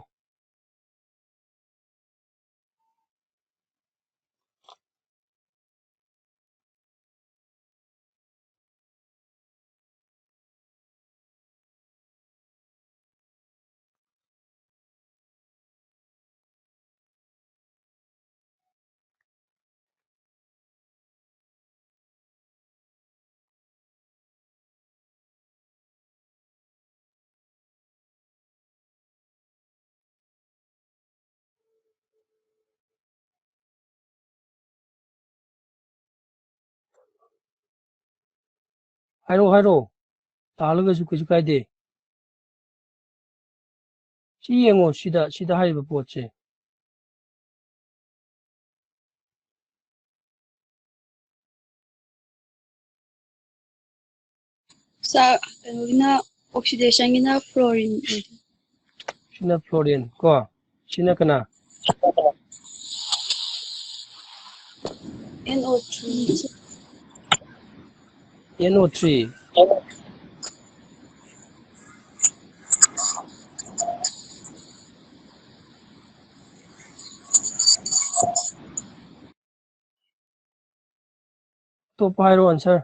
ꯍꯥꯏꯔꯛꯑꯣ, ꯍꯥꯏꯔꯛꯑꯣ꯫ ꯇꯥꯍꯜꯂꯒꯁꯨ ꯀꯩꯁꯨ ꯀꯥꯏꯗꯦ꯫ ꯁꯤ ꯌꯦꯡꯉꯣ, ꯁꯤꯗ, ꯁꯤꯗ ꯍꯥꯏꯔꯤꯕ ꯄꯣꯠꯁꯦ꯫ Sir, ꯀꯩꯅꯣꯒꯤꯅ, oxidation ꯒꯤꯅ fluorine ꯑꯣꯏꯗꯣꯏꯅꯤ꯫ ꯁꯤꯅ fluorine ꯀꯣ, ꯁꯤꯅ ꯀꯅꯥ? N O three. N O three. ꯑꯇꯣꯞꯄ ꯍꯥꯏꯔꯣ answer꯫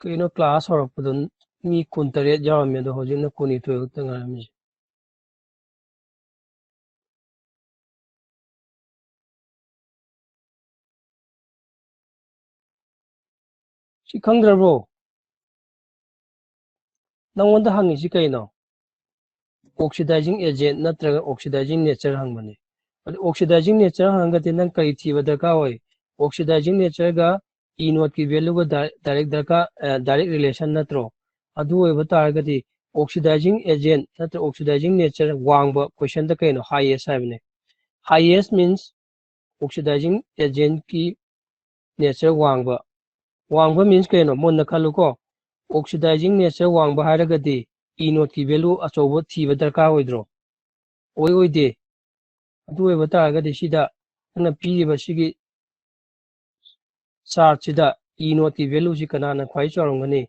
ꯀꯩꯅꯣ, class ꯍꯧꯔꯛꯄꯗ ꯃꯤ ꯀꯨꯟꯇꯔꯦꯠ ꯌꯥꯎꯔꯝꯃꯦ, ꯑꯗꯣ ꯍꯧꯖꯤꯛꯅ ꯀꯨꯟꯅꯤꯊꯣꯏ ꯈꯛꯇ ꯉꯥꯏꯔꯝꯃꯤꯁꯦ꯫ ꯁꯤ ꯈꯪꯗ꯭ꯔꯕꯣ? ꯅꯪꯉꯣꯟꯗ ꯍꯪꯉꯤꯁꯤ ꯀꯩꯅꯣ? Oxidizing agent ꯅꯠꯇ꯭ꯔꯒ oxidizing nature ꯍꯪꯕꯅꯤ꯫ ꯑꯗꯨ oxidizing nature ꯍꯪꯉꯒꯗꯤ ꯅꯪ ꯀꯔꯤ ꯊꯤꯕ ꯗꯔꯀꯥꯔ ꯑꯣꯏ? Oxidizing nature ꯒ E naught ꯀꯤ value ꯒ ꯗꯥꯏ-, direct ꯗꯔꯀꯥꯔ, ꯑ, direct relation ꯅꯠꯇ꯭ꯔꯣ? ꯑꯗꯨ ꯑꯣꯏꯕ ꯇꯥꯔꯒꯗꯤ oxidizing agent ꯅꯠꯇ꯭ꯔꯒ oxidizing nature ꯋꯥꯡꯕ question ꯗ ꯀꯩꯅꯣ? Highest ꯍꯥꯏꯕꯅꯦ꯫ Highest means oxidizing agent ꯀꯤ nature ꯋꯥꯡꯕ꯫ ꯋꯥꯡꯕ means ꯀꯩꯅꯣ? ꯃꯨꯟꯅ ꯈꯜꯂꯨꯀꯣ꯫ Oxidizing nature ꯋꯥꯡꯕ ꯍꯥꯏꯔꯒꯗꯤ E naught ꯀꯤ value ꯑꯆꯧꯕ ꯊꯤꯕ ꯗꯔꯀꯥꯔ ꯑꯣꯏꯗ꯭ꯔꯣ? ꯑꯣꯏ ꯑꯣꯏꯗꯦ? ꯑꯗꯨ ꯑꯣꯏꯕ ꯇꯥꯔꯒꯗꯤ ꯁꯤꯗ ꯅꯪꯅ ꯄꯤꯔꯤꯕ ꯁꯤꯒꯤ chart ꯁꯤꯗ E naught ꯀꯤ value ꯁꯤ ꯀꯅꯥꯅ ꯈ꯭ꯋꯥꯏ ꯆꯥꯎꯔꯝꯒꯅꯤ?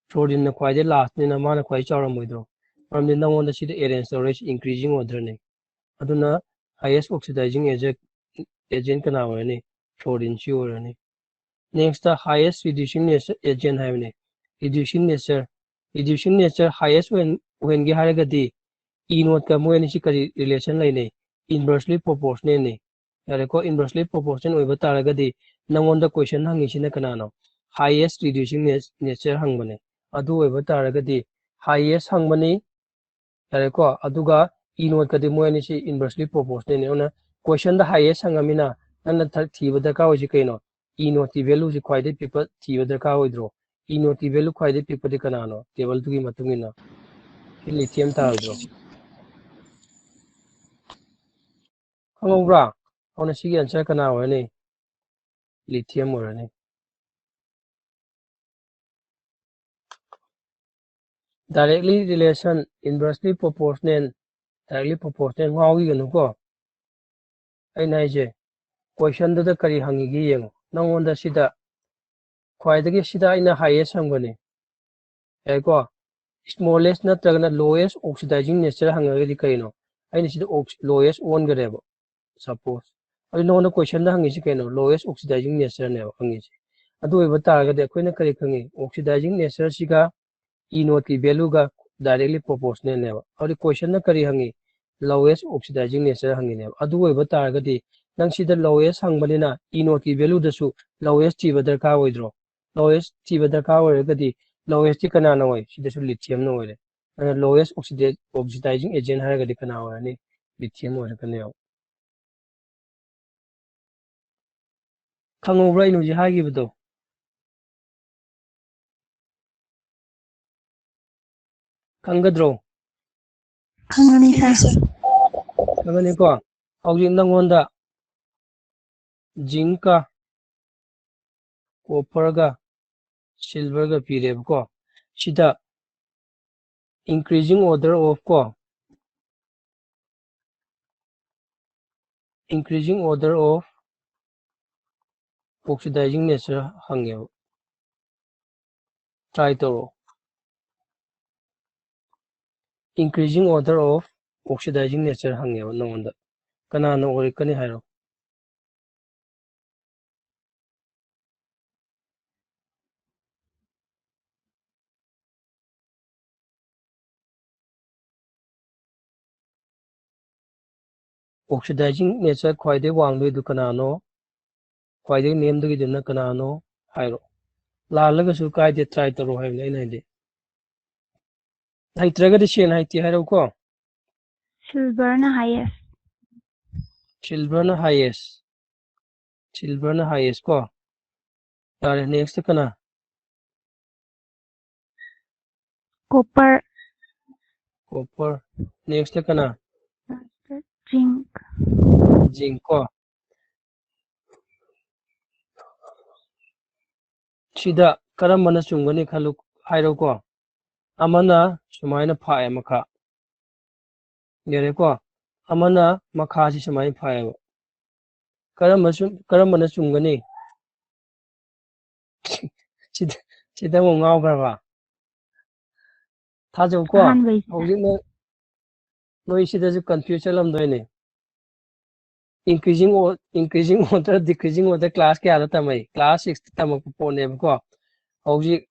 Fluorine ꯅ ꯈ꯭ꯋꯥꯏꯗꯩ last ꯅꯤꯅ ꯃꯥꯅ ꯈ꯭ꯋꯥꯏ ꯆꯥꯎꯔꯝꯃꯣꯏꯗ꯭ꯔꯣ? ꯃꯔꯝꯗꯤ ꯅꯪꯉꯣꯟꯗ ꯁꯤꯗ arrange ꯇꯧꯔꯛꯏꯁꯤ increasing order ꯅꯤ꯫ ꯑꯗꯨꯅ highest oxidizing agent, agent ꯀꯅꯥ ꯑꯣꯏꯔꯅꯤ? Fluorine ꯁꯤ ꯑꯣꯏꯔꯅꯤ꯫ Next highest reducing nature agent ꯍꯥꯏꯕꯅꯤ꯫ Reducing nature, reducing nature highest ꯑꯣꯏꯍꯟ-, ꯑꯣꯏꯍꯟꯒꯦ ꯍꯥꯏꯔꯒꯗꯤ E naught ꯀ ꯃꯣꯏ ꯑꯅꯤꯁꯤ ꯀꯔꯤ relation ꯂꯩꯅꯩ? Inversely proportional ꯅꯤ꯫ ꯌꯥꯔꯦꯀꯣ? Inversely proportional ꯑꯣꯏꯕ ꯇꯥꯔꯒꯗꯤ ꯅꯪꯉꯣꯟꯗ question ꯍꯪꯉꯤꯁꯤꯅ ꯀꯅꯥꯅꯣ? Highest reducing na-, nature ꯍꯪꯕꯅꯦ꯫ ꯑꯗꯨ ꯑꯣꯏꯕ ꯇꯥꯔꯒꯗꯤ highest ꯍꯪꯕꯅꯤ, ꯌꯥꯔꯦꯀꯣ? ꯑꯗꯨꯒ E naught ꯀꯗꯤ ꯃꯣꯏ ꯑꯅꯤꯁꯤ inversely proportional ꯅꯤ꯫ ꯑꯗꯨꯅ question ꯗ highest ꯍꯪꯉꯃꯤꯅ ꯅꯪꯅ ꯊ-, ꯊꯤꯕ ꯗꯔꯀꯥꯔ ꯑꯣꯏꯁꯤ ꯀꯩꯅꯣ? E naught ꯀꯤ value ꯁꯤ ꯈ꯭ꯋꯥꯏꯗꯩ ꯄꯤꯛꯄ ꯊꯤꯕ ꯗꯔꯀꯥꯔ ꯑꯣꯏꯗ꯭ꯔꯣ? E naught ꯀꯤ value ꯈ꯭ꯋꯥꯏꯗꯩ ꯄꯤꯛꯄꯗꯤ ꯀꯅꯥꯅꯣ? Table ꯗꯨꯒꯤ ꯃꯇꯨꯡ ꯏꯟꯅ ꯁꯤ lithium ꯇꯥꯔꯣꯏꯗ꯭ꯔꯣ? ꯈꯪꯍꯧꯕ꯭ꯔꯥ? ꯑꯗꯨꯅ ꯁꯤꯒꯤ answer ꯀꯅꯥ ꯑꯣꯏꯔꯅꯤ? Lithium ꯑꯣꯏꯔꯅꯤ꯫ Directly relation, inversely proportional, directly proportional ꯉꯥꯎꯈꯤꯒꯅꯨꯀꯣ꯫ ꯑꯩꯅ ꯍꯥꯏꯁꯦ, question ꯗꯨꯗ ꯀꯔꯤ ꯍꯪꯉꯤꯒꯦ ꯌꯦꯡꯉꯣ꯫ ꯅꯪꯉꯣꯟꯗ ꯁꯤꯗ ꯈ꯭ꯋꯥꯏꯗꯒꯤ ꯁꯤꯗ ꯑꯩꯅ highest ꯍꯪꯕꯅꯦ꯫ ꯌꯥꯏꯀꯣ? Smallest ꯅꯠꯇ꯭ꯔꯒꯅ lowest oxidizing nature ꯍꯪꯉꯒꯗꯤ ꯀꯩꯅꯣ? ꯑꯩꯅ ꯁꯤꯗ ox-, lowest ꯑꯣꯟꯈ꯭ꯔꯦꯕ꯫ Suppose꯫ ꯑꯗꯨ ꯅꯉꯣꯟꯗ question ꯗ ꯍꯪꯉꯤꯁꯤ ꯀꯩꯅꯣ? Lowest oxidizing nature ꯅꯦꯕ ꯍꯪꯉꯤꯁꯦ꯫ ꯑꯗꯨ ꯑꯣꯏꯕ ꯇꯥꯔꯒꯗꯤ ꯑꯩꯈꯣꯏꯅ ꯀꯔꯤ ꯈꯪꯉꯤ? Oxidizing nature ꯁꯤꯒ E naught ꯀꯤ value ꯒ directly proportional ꯅꯦꯕ꯫ ꯑꯗꯨꯗꯤ question ꯅ ꯀꯔꯤ ꯍꯪꯉꯤ? Lowest oxidizing nature ꯍꯪꯉꯤꯅꯦꯕ꯫ ꯑꯗꯨ ꯑꯣꯏꯕ ꯇꯥꯔꯒꯗꯤ ꯅꯪ ꯁꯤꯗ lowest ꯍꯪꯕꯅꯤꯅ E naught ꯀꯤ value ꯗꯁꯨ lowest ꯊꯤꯕ ꯗꯔꯀꯥꯔ ꯑꯣꯏꯗ꯭ꯔꯣ? Lowest ꯊꯤꯕ ꯗꯔꯀꯥꯔ ꯑꯣꯏꯔꯒꯗꯤ lowest ꯇꯤ ꯀꯅꯥꯅ ꯑꯣꯏ? ꯁꯤꯗꯁꯨ lithium ꯅ ꯑꯣꯏꯔꯦ꯫ ꯑꯗꯨꯅ lowest oxida-, oxidizing agent ꯍꯥꯏꯔꯒꯗꯤ ꯀꯅꯥ ꯑꯣꯏꯔꯅꯤ? Lithium ꯑꯣꯏꯔꯛꯀꯅꯦꯕ꯫ ꯈꯪꯍꯧꯕ꯭ꯔꯥ ꯑꯩꯅ ꯍꯧꯖꯤꯛ ꯍꯥꯏꯈꯤꯕꯗꯣ? ꯈꯪꯒꯗ꯭ꯔꯣ? ꯈꯪꯉꯅꯤ, sir꯫ ꯈꯪꯉꯅꯤꯀꯣ? ꯍꯧꯖꯤꯛ ꯅꯪꯉꯣꯟꯗ zinc ꯀ copper ꯒ silver ꯒ ꯄꯤꯔꯦꯕꯀꯣ꯫ ꯁꯤꯗ Increasing order of ꯀꯣ, increasing order of oxidizing nature ꯍꯪꯉꯦꯕ꯫ Try ꯇꯧꯔꯣ꯫ Increasing order of oxidizing nature ꯍꯪꯉꯦꯕ ꯅꯉꯣꯟꯗ꯫ ꯀꯅꯥꯅ ꯑꯣꯏꯔꯛꯀꯅꯤ ꯍꯥꯏꯔꯣ? Oxidizing nature ꯈ꯭ꯋꯥꯏꯗꯒꯤ ꯋꯥꯡꯗꯣꯏꯗꯨ ꯀꯅꯥꯅꯣ? ꯈ꯭ꯋꯥꯏꯗꯒꯤ ꯅꯦꯝꯗꯒꯤꯗꯨꯅ ꯀꯅꯥꯅꯣ? ꯍꯥꯏꯔꯣ꯫ ꯂꯥꯜꯂꯒꯁꯨ ꯀꯥꯏꯗꯦ, try ꯇꯧꯔꯣ ꯍꯥꯏꯕꯅꯦ ꯑꯩꯅ ꯍꯥꯏꯗꯤ꯫ ꯍꯩꯇ꯭ꯔꯒꯗꯤ ꯁꯦꯡꯅ ꯍꯩꯇꯦ ꯍꯥꯏꯔꯛꯎꯀꯣ꯫ Silver ꯅ highest꯫ Silver ꯅ highest꯫ Silver ꯅ highest ꯀꯣ꯫ ꯌꯥꯔꯦ, next ꯀꯅꯥ? Copper꯫ Copper꯫ Next ꯀꯅꯥ? Zinc꯫ Zinc ꯀꯣ꯫ ꯁꯤꯗ ꯀꯔꯝꯕꯅ ꯆꯨꯝꯒꯅꯤ ꯈꯜꯂꯨ, ꯍꯥꯏꯔꯣꯀꯣ꯫ ꯑꯃꯅ ꯁꯨꯃꯥꯏꯅ ꯐꯥꯛꯑꯦ ꯃꯈꯥ꯫ ꯌꯥꯔꯦꯀꯣ? ꯑꯃꯅ ꯃꯈꯥꯁꯤ ꯁꯨꯃꯥꯏꯅ ꯐꯥꯛꯑꯦꯕ꯫ ꯀꯔꯝꯕ ꯆꯨꯝ-, ꯀꯔꯝꯕꯅ ꯆꯨꯝꯒꯅꯤ? ꯁꯤꯗ, ꯁꯤꯗ ꯑꯃꯨꯛ ꯉꯥꯎꯈ꯭ꯔꯕ? ꯊꯥꯖꯧꯀꯣ꯫ ꯑꯍꯥꯟꯕꯩꯁꯤꯅ꯫ ꯍꯧꯖꯤꯛ ꯅꯣꯏ, ꯅꯣꯏ ꯁꯤꯗꯁꯨ confuse ꯆꯠꯂꯝꯗꯣꯏꯅꯦ꯫ Increasing or-, increasing order, decreasing order class ꯀꯌꯥꯗ ꯇꯝꯃꯛꯏ? Class six ꯇ ꯇꯝꯃꯛꯄ ꯄꯣꯠꯅꯦꯕꯀꯣ꯫ ꯍꯧꯖꯤꯛ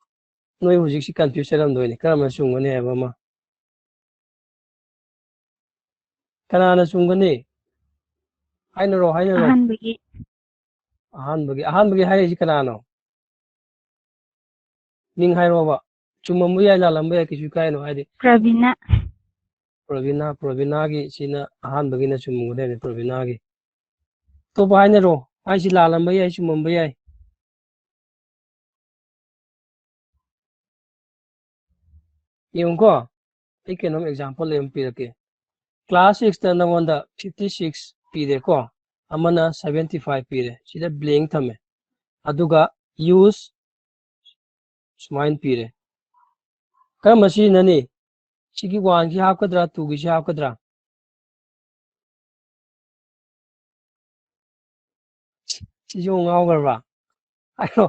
ꯅꯣꯏ ꯍꯧꯖꯤꯛꯁꯤ confuse ꯆꯠꯂꯝꯗꯣꯏꯅꯦ, ꯀꯔꯝꯕ ꯆꯨꯝꯒꯅꯤ ꯍꯥꯏꯕ ꯑꯃ꯫ ꯀꯅꯥꯅ ꯆꯨꯝꯒꯅꯤ? ꯍꯥꯏꯅꯔꯣ, ꯍꯥꯏꯅꯔꯣ꯫ ꯑꯍꯥꯟꯕꯒꯤ꯫ ꯑꯍꯥꯟꯕꯒꯤ, ꯑꯍꯥꯟꯕꯒꯤ ꯍꯥꯏꯔꯤꯁꯤ ꯀꯅꯥꯅꯣ? ꯃꯤꯡ ꯍꯥꯏꯔꯣꯕ꯫ ꯆꯨꯝꯃꯝꯕ ꯌꯥꯏ, ꯂꯥꯜꯂꯝꯕ ꯌꯥꯏ, ꯀꯩꯁꯨ ꯀꯥꯏꯅꯣ ꯍꯥꯏꯗꯤ꯫ ꯄ꯭ꯔꯕꯤꯅꯥ꯫ ꯄ꯭ꯔꯕꯤꯅꯥ, ꯄ꯭ꯔꯕꯤꯅꯥꯒꯤ ꯁꯤꯅ ꯑꯍꯥꯟꯕꯒꯤꯅ ꯆꯨꯝꯃꯝꯒꯗꯣꯏꯅꯦ, ꯄ꯭ꯔꯕꯤꯅꯥꯒꯤ꯫ ꯑꯇꯣꯞꯄ ꯍꯥꯏꯅꯔꯣ꯫ ꯍꯥꯏꯁꯤ ꯂꯥꯜꯂꯝꯕ ꯌꯥꯏ, ꯆꯨꯝꯃꯝꯕ ꯌꯥꯏ꯫ ꯌꯦꯡꯉꯨꯀꯣ, ꯑꯩ ꯀꯩꯅꯣꯝ example ꯑꯃ ꯄꯤꯔꯛꯀꯦ꯫ Class six ꯇ ꯅꯉꯣꯟꯗ fifty six ꯄꯤꯔꯦꯀꯣ, ꯑꯃꯅ seventy five ꯄꯤꯔꯦ, ꯁꯤꯗ blank ꯊꯝꯃꯦ꯫ ꯑꯗꯨꯒ use ꯁꯨꯃꯥꯏꯅ ꯄꯤꯔꯦ꯫ ꯀꯔꯝꯕ ꯁꯤꯖꯤꯟꯅꯅꯤ? ꯁꯤꯒꯤ one ꯒꯤ ꯍꯥꯞꯀꯗ꯭ꯔꯥ, two ꯒꯤꯁꯤ ꯍꯥꯞꯀꯗ꯭ꯔꯥ? ꯁꯤꯁꯨ ꯉꯥꯎꯈ꯭ꯔꯕ? ꯍꯥꯏꯔꯣ꯫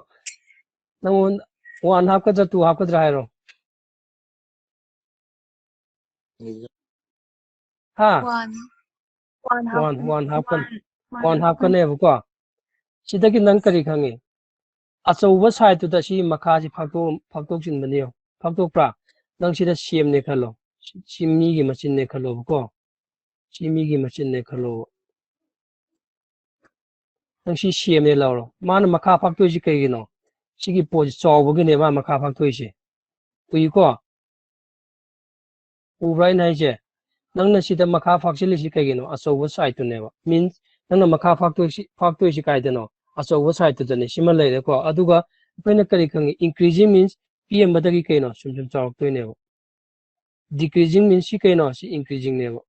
ꯅꯪꯉꯣꯟ one ꯍꯥꯞꯀꯗ꯭ꯔꯥ, two ꯍꯥꯞꯀꯗ꯭ꯔꯥ ꯍꯥꯏꯔꯣ꯫ ꯍꯥ? One. One half-, one, one ꯍꯥꯞꯀꯅꯤ꯫ One, one one ꯍꯥꯞꯀꯅꯤ꯫ ꯍꯥꯞꯀꯅꯦꯕꯀꯣ꯫ ꯁꯤꯗꯒꯤ ꯅꯪ ꯀꯔꯤ ꯈꯪꯉꯤ? ꯑꯆꯧꯕ side ꯇꯨꯗ ꯁꯤ ꯃꯈꯥꯁꯤ ꯐꯥꯛꯇꯣꯛ-, ꯐꯥꯛꯇꯣꯛꯆꯤꯟꯕꯅꯤ ꯌꯦꯡꯉꯣ꯫ ꯐꯥꯛꯇꯣꯛꯄ꯭ꯔꯥ? ꯅꯪ ꯁꯤꯗ C M ꯅꯦ ꯈꯜꯂꯣ꯫ ꯁꯤ, ꯁꯤ ꯃꯤꯒꯤ ꯃꯆꯤꯟꯅꯦ ꯈꯜꯂꯣꯕꯀꯣ꯫ ꯁꯤ ꯃꯤꯒꯤ ꯃꯆꯤꯟꯅꯦ ꯈꯜꯂꯣꯕ꯫ ꯅꯪ ꯁꯤ C M ꯅꯦ ꯂꯧꯔꯣ꯫ ꯃꯥꯅ ꯃꯈꯥ ꯐꯥꯛꯇꯣꯛꯏꯁꯤ ꯀꯩꯒꯤꯅꯣ? ꯁꯤꯒꯤ ꯄꯣꯠꯁꯤ ꯆꯥꯎꯕꯒꯤꯅꯦ ꯃꯥ ꯃꯈꯥ ꯐꯥꯛꯇꯣꯛꯏꯁꯦ꯫ ꯎꯏꯀꯣ? ꯎꯕ꯭ꯔꯥ ꯑꯩꯅ ꯍꯥꯏꯁꯦ? ꯅꯪꯅ ꯁꯤꯗ ꯃꯈꯥ ꯐꯥꯛꯆꯤꯜꯂꯤꯁꯤ ꯀꯩꯒꯤꯅꯣ? ꯑꯆꯧꯕ side ꯇꯨꯅꯦꯕ꯫ Means, ꯅꯪꯅ ꯃꯈꯥ ꯐꯥꯛꯇꯣꯏꯁꯤ, ꯐꯥꯛꯇꯣꯏꯁꯤ ꯀꯥꯏꯗꯅꯣ? ꯑꯆꯧꯕ side ꯇꯨꯗꯅꯦ꯫ ꯁꯤꯃ ꯂꯩꯔꯦꯀꯣ꯫ ꯑꯗꯨꯒ ꯑꯩꯈꯣꯏꯅ ꯀꯔꯤ ꯈꯪꯉꯤ? Increasing means ꯄꯤꯛꯑꯝꯕꯗꯒꯤ ꯀꯩꯅꯣ? ꯁꯨꯝ ꯁꯨꯝ ꯆꯥꯎꯔꯛꯇꯣꯏꯅꯦꯕ꯫ Decreasing means ꯁꯤ ꯀꯩꯅꯣ? ꯁꯤ increasing ꯅꯦꯕ꯫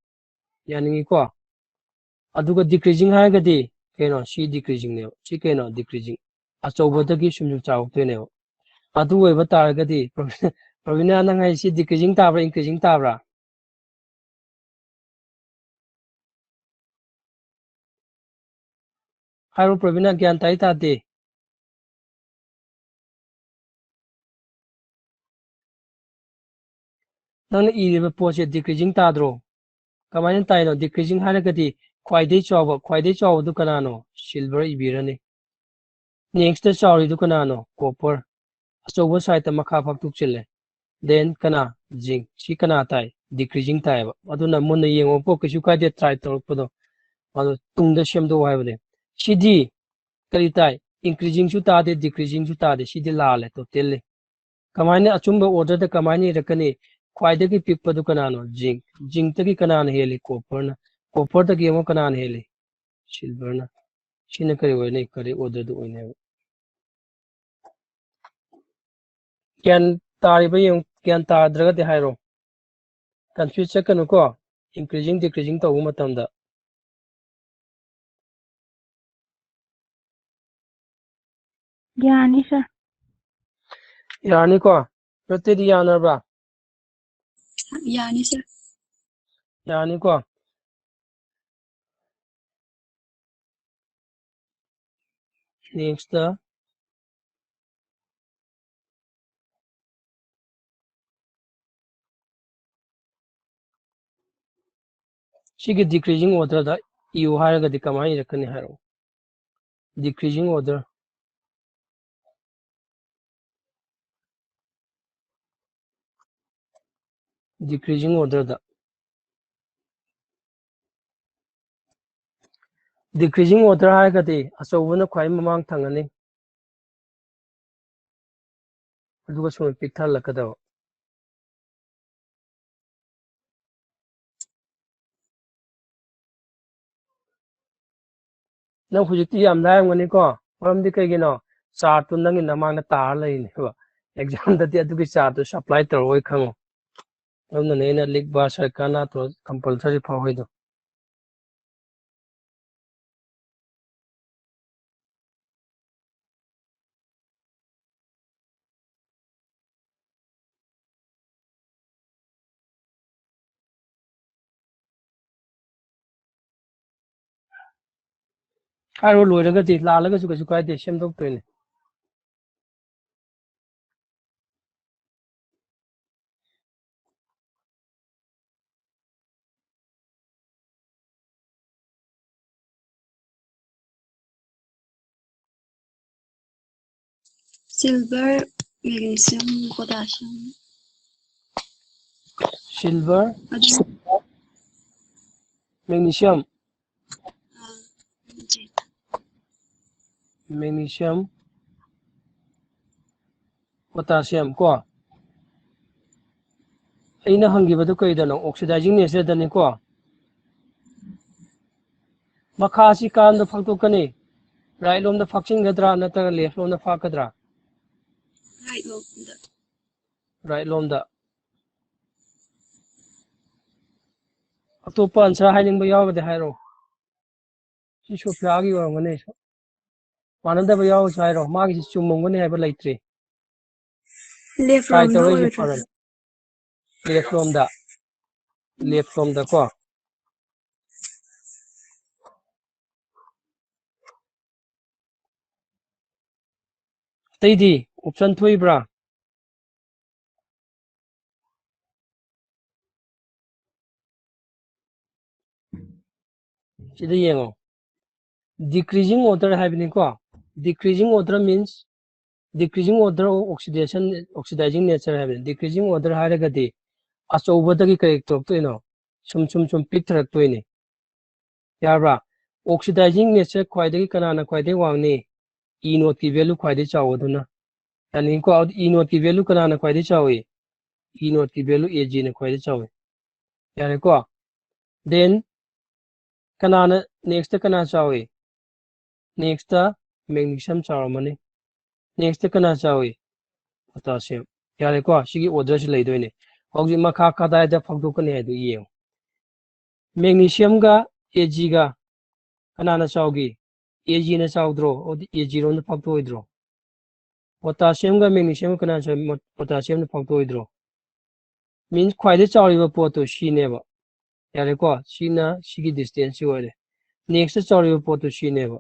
ꯌꯥꯅꯤꯡꯉꯤꯀꯣ? ꯑꯗꯨꯒ decreasing ꯍꯥꯏꯔꯒꯗꯤ ꯀꯩꯅꯣ? ꯁꯤ decreasing ꯅꯦꯕ꯫ ꯁꯤ ꯀꯩꯅꯣ? Decreasing꯫ ꯑꯆꯧꯕꯗꯒꯤ ꯁꯨꯝ ꯁꯨꯝ ꯆꯥꯎꯔꯛꯇꯣꯏꯅꯦꯕ꯫ ꯑꯗꯨ ꯑꯣꯏꯕ ꯇꯥꯔꯒꯗꯤ, ꯄ꯭ꯔꯕꯤꯅꯥ, ꯅꯪ ꯍꯥꯏꯁꯤ decreasing ꯇꯥꯕ꯭ꯔꯥ, increasing ꯇꯥꯕ꯭ꯔꯥ? ꯍꯥꯏꯔꯣ ꯄ꯭ꯔꯕꯤꯅꯥ, ꯒ꯭ꯌꯥꯟ ꯇꯥꯏ ꯇꯥꯗꯦ? ꯅꯪꯅ ꯏꯔꯤꯕ ꯄꯣꯠꯁꯦ decreasing ꯇꯥꯗ꯭ꯔꯣ? ꯀꯃꯥꯏꯅ ꯇꯥꯏꯅꯣ? Decreasing ꯍꯥꯏꯔꯒꯗꯤ ꯈ꯭ꯋꯥꯏꯗꯩ ꯆꯥꯎꯕ, ꯈ꯭ꯋꯥꯏꯗꯩ ꯆꯥꯎꯕꯗꯨ ꯀꯅꯥꯅꯣ? Silver ꯏꯕꯤꯔꯅꯤ꯫ Next ꯆꯥꯎꯔꯤꯗꯨ ꯀꯅꯥꯅꯣ? Copper꯫ ꯑꯆꯧꯕ side ꯇ ꯃꯈꯥ ꯐꯥꯛꯇꯣꯛꯆꯤꯜꯂꯦ꯫ Then ꯀꯅꯥ? Zinc꯫ ꯁꯤ ꯀꯅꯥ ꯇꯥꯏ? Decreasing ꯇꯥꯏꯌꯦꯕ꯫ ꯑꯗꯨꯅ ꯃꯨꯟꯅ ꯌꯦꯡꯉꯣꯀꯣ, ꯀꯩꯁꯨ ꯀꯥꯏꯗꯦ try ꯇꯧꯔꯛꯄꯗꯣ꯫ ꯑꯗꯣ ꯇꯨꯡꯗ ꯁꯦꯝꯗꯣꯛꯑꯣ ꯍꯥꯏꯕꯅꯦ꯫ ꯁꯤꯗꯤ ꯀꯔꯤ ꯇꯥꯏ? Increasing ꯁꯨ ꯇꯥꯗꯦ, decreasing ꯁꯨ ꯇꯥꯗꯦ꯫ ꯁꯤꯗꯤ ꯂꯥꯜꯂꯦ totally꯫ ꯀꯃꯥꯏꯅ, ꯑꯆꯨꯝꯕ order ꯗ ꯀꯃꯥꯏꯅ ꯏꯔꯛꯀꯅꯤ? ꯈ꯭ꯋꯥꯏꯗꯒꯤ ꯄꯤꯛꯄꯗꯨ ꯀꯅꯥꯅꯣ? Zinc꯫ Zinc ꯇꯒꯤ ꯀꯅꯥꯅ ꯍꯦꯜꯂꯤ? Copper ꯅ꯫ Copper ꯗꯒꯤ ꯑꯃꯨꯛ ꯀꯅꯥꯅ ꯍꯦꯜꯂꯤ? Silver ꯅ꯫ ꯁꯤꯅ ꯀꯔꯤ ꯑꯣꯏꯅꯤ? Correct order ꯗꯨ ꯑꯣꯏꯅꯦꯕ꯫ ꯒ꯭ꯌꯥꯟ ꯇꯥꯔꯤꯕ ꯌꯦꯡꯉꯨ, ꯒ꯭ꯌꯥꯟ ꯇꯥꯗ꯭ꯔꯒꯗꯤ ꯍꯥꯏꯔꯣ꯫ Confuse ꯆꯠꯀꯅꯨꯀꯣ, increasing decreasing ꯇꯧꯕ ꯃꯇꯝꯗ꯫ ꯌꯥꯅꯤ, sir꯫ ꯌꯥꯔꯅꯤꯀꯣ? ꯔꯣꯇꯦꯗꯤ ꯌꯥꯅꯔꯕ꯭ꯔꯥ? ꯌꯥꯅꯤ, sir. ꯌꯥꯅꯤꯀꯣ? Next. ꯁꯤꯒꯤ decreasing order ꯗ ꯏꯌꯨ ꯍꯥꯏꯔꯒꯗꯤ ꯀꯃꯥꯏꯅ ꯏꯔꯛꯀꯅꯤ ꯍꯥꯏꯔꯛꯑꯣ꯫ Decreasing order. Decreasing order ꯗ. Decreasing order ꯍꯥꯏꯔꯒꯗꯤ ꯑꯆꯧꯕꯅ ꯈ꯭ꯋꯥꯏ ꯃꯃꯥꯡ ꯊꯪꯉꯅꯤ꯫ ꯑꯗꯨꯒ ꯁꯨꯝ ꯄꯤꯛꯊꯍꯜꯂꯛꯀꯗꯕ꯫ ꯅꯪ ꯍꯧꯖꯤꯛꯇꯤ ꯌꯥꯝ ꯂꯥꯏꯔꯝꯒꯅꯤꯀꯣ? ꯃꯔꯝꯗꯤ ꯀꯩꯒꯤꯅꯣ? Chart ꯇꯨ ꯅꯪꯒꯤ ꯅꯃꯥꯡꯗ ꯇꯥꯔ ꯂꯩꯔꯤꯅꯦꯕ꯫ Exam ꯗꯗꯤ ꯑꯗꯨꯒꯤ chart ꯇꯨ supply ꯇꯧꯔꯛꯑꯣꯏ ꯈꯪꯉꯨ꯫ ꯑꯗꯨꯅꯅꯦ ꯑꯩꯅ ꯂꯤꯛ ꯕꯥ ꯁꯔꯀꯥꯅ ꯇꯧꯔ compulsory ꯐꯥꯎ ꯍꯥꯏꯗꯣ꯫ ꯍꯥꯏꯔꯣ, ꯂꯣꯏꯔꯒꯗꯤ, ꯂꯥꯜꯂꯒꯁꯨ ꯀꯩꯁꯨ ꯀꯥꯏꯗꯦ, ꯁꯦꯝꯗꯣꯛꯇꯣꯏꯅꯦ꯫ Silver, magnesium, potassium. Silver, ꯑꯗꯨ magnesium, ꯑꯥ, ꯖꯤ꯫ Magnesium, potassium ꯀꯣ꯫ ꯑꯩꯅ ꯍꯪꯈꯤꯕꯗꯨ ꯀꯩꯗꯅꯣ? Oxidizing nature ꯗꯅꯤꯀꯣ꯫ ꯃꯈꯥ ꯑꯁꯤ ꯀꯔꯝꯗ ꯐꯥꯛꯇꯣꯛꯀꯅꯤ? Right ꯂꯣꯝꯗ ꯐꯥꯛꯆꯤꯟꯒꯗ꯭ꯔꯥ ꯅꯠꯇ꯭ꯔꯒ left ꯂꯣꯝꯗ ꯐꯥꯛꯀꯗ꯭ꯔꯥ? Right ꯂꯣꯝꯗ꯫ Right ꯂꯣꯝꯗ꯫ ꯑꯇꯣꯞꯄ answer ꯍꯥꯏꯅꯤꯡꯕ ꯌꯥꯎꯔꯒꯗꯤ ꯍꯥꯏꯔꯛꯑꯣ꯫ ꯁꯤ ꯁꯣꯐꯤꯌꯥꯒꯤ ꯑꯣꯏꯔꯝꯒꯅꯤ꯫ ꯃꯥꯟꯅꯗꯕ ꯌꯥꯎꯔꯁꯨ ꯍꯥꯏꯔꯣ, ꯃꯥꯒꯤꯁꯤ ꯆꯨꯝꯃꯝꯒꯅꯤ ꯍꯥꯏꯕ ꯂꯩꯇ꯭ꯔꯤ꯫ Left ꯇ꯭ꯔꯥꯏ ꯔꯣꯝꯗ ꯇꯧꯔꯛꯏꯁꯦ ꯑꯣꯏꯔꯁꯨ ꯐꯔꯅꯤ꯫ left ꯂꯣꯝꯗ, left ꯂꯣꯝꯗꯀꯣ꯫ ꯑꯇꯩꯗꯤ option ꯊꯣꯛꯏꯕ꯭ꯔꯥ? ꯁꯤꯗ ꯌꯦꯡꯉꯣ, decreasing order ꯍꯥꯏꯕꯅꯤꯀꯣ꯫ Decreasing order means decreasing order of oxidation, oxidizing nature ꯍꯥꯏꯕꯅꯤ꯫ Decreasing order ꯍꯥꯏꯔꯒꯗꯤ ꯑꯆꯧꯕꯗꯒꯤ ꯀꯔꯤ ꯇꯧꯔꯛꯇꯣꯏꯅꯣ? ꯁꯨꯝ ꯁꯨꯝ ꯁꯨꯝ ꯄꯤꯛꯊꯔꯛꯇꯣꯏꯅꯤ꯫ ꯌꯥꯔꯕ꯭ꯔꯥ? Oxidizing nature ꯈ꯭ꯋꯥꯏꯗꯒꯤ ꯀꯅꯥꯅ ꯈ꯭ꯋꯥꯏꯗꯒꯤ ꯋꯥꯡꯅꯤ? E naught ꯀꯤ value ꯈ꯭ꯋꯥꯏꯗꯒꯤ ꯆꯥꯎꯕꯗꯨꯅ꯫ ꯌꯥꯅꯤꯡꯀꯣ? ꯑꯗꯨ E naught ꯀꯤ value ꯀꯅꯥꯅ ꯈ꯭ꯋꯥꯏꯗꯒꯤ ꯆꯥꯎꯏ? E naught ꯀꯤ value Ag ꯅ ꯈ꯭ꯋꯥꯏꯗꯒꯤ ꯆꯥꯎꯏ꯫ ꯌꯥꯔꯦꯀꯣ? Then ꯀꯅꯥꯅ, next ꯀꯅꯥ ꯆꯥꯎꯏ? Next magnesium ꯆꯥꯎꯔꯝꯃꯅꯤ꯫ Next ꯀꯅꯥ ꯆꯥꯎꯏ? Potassium꯫ ꯌꯥꯔꯦꯀꯣ? ꯁꯤꯒꯤ order ꯁꯤ ꯂꯩꯗꯣꯏꯅꯦ꯫ ꯍꯧꯖꯤꯛ ꯃꯈꯥ ꯀꯗꯥꯏꯗ ꯐꯥꯎꯗꯣꯛꯀꯅꯤ ꯍꯥꯏꯗꯨ ꯌꯦꯡꯉꯨ꯫ Magnesium ꯒ Ag ꯒ ꯀꯅꯥꯅ ꯆꯥꯎꯒꯤ? Ag ꯅ ꯆꯥꯎꯗ꯭ꯔꯣ? ꯑꯗꯨꯗꯤ Ag ꯔꯣꯝꯗ ꯐꯥꯎꯗꯣꯛꯑꯣꯏꯗ꯭ꯔꯣ? Potassium ꯒ magnesium ꯒ ꯀꯅꯥꯅ ꯆꯥꯎꯏ? Potassium ꯅ ꯐꯥꯎꯗꯣꯛꯑꯣꯏꯗ꯭ꯔꯣ? Means ꯈ꯭ꯋꯥꯏꯗꯩ ꯆꯥꯎꯔꯤꯕ ꯄꯣꯠꯇꯣ ꯁꯤꯅꯦꯕ꯫ ꯌꯥꯔꯦꯀꯣ? ꯁꯤꯅ ꯁꯤꯒꯤ distance ꯁꯤ ꯑꯣꯏꯔꯦ꯫ Next ꯆꯥꯎꯔꯤꯕ ꯄꯣꯠꯇꯣ ꯁꯤꯅꯦꯕ꯫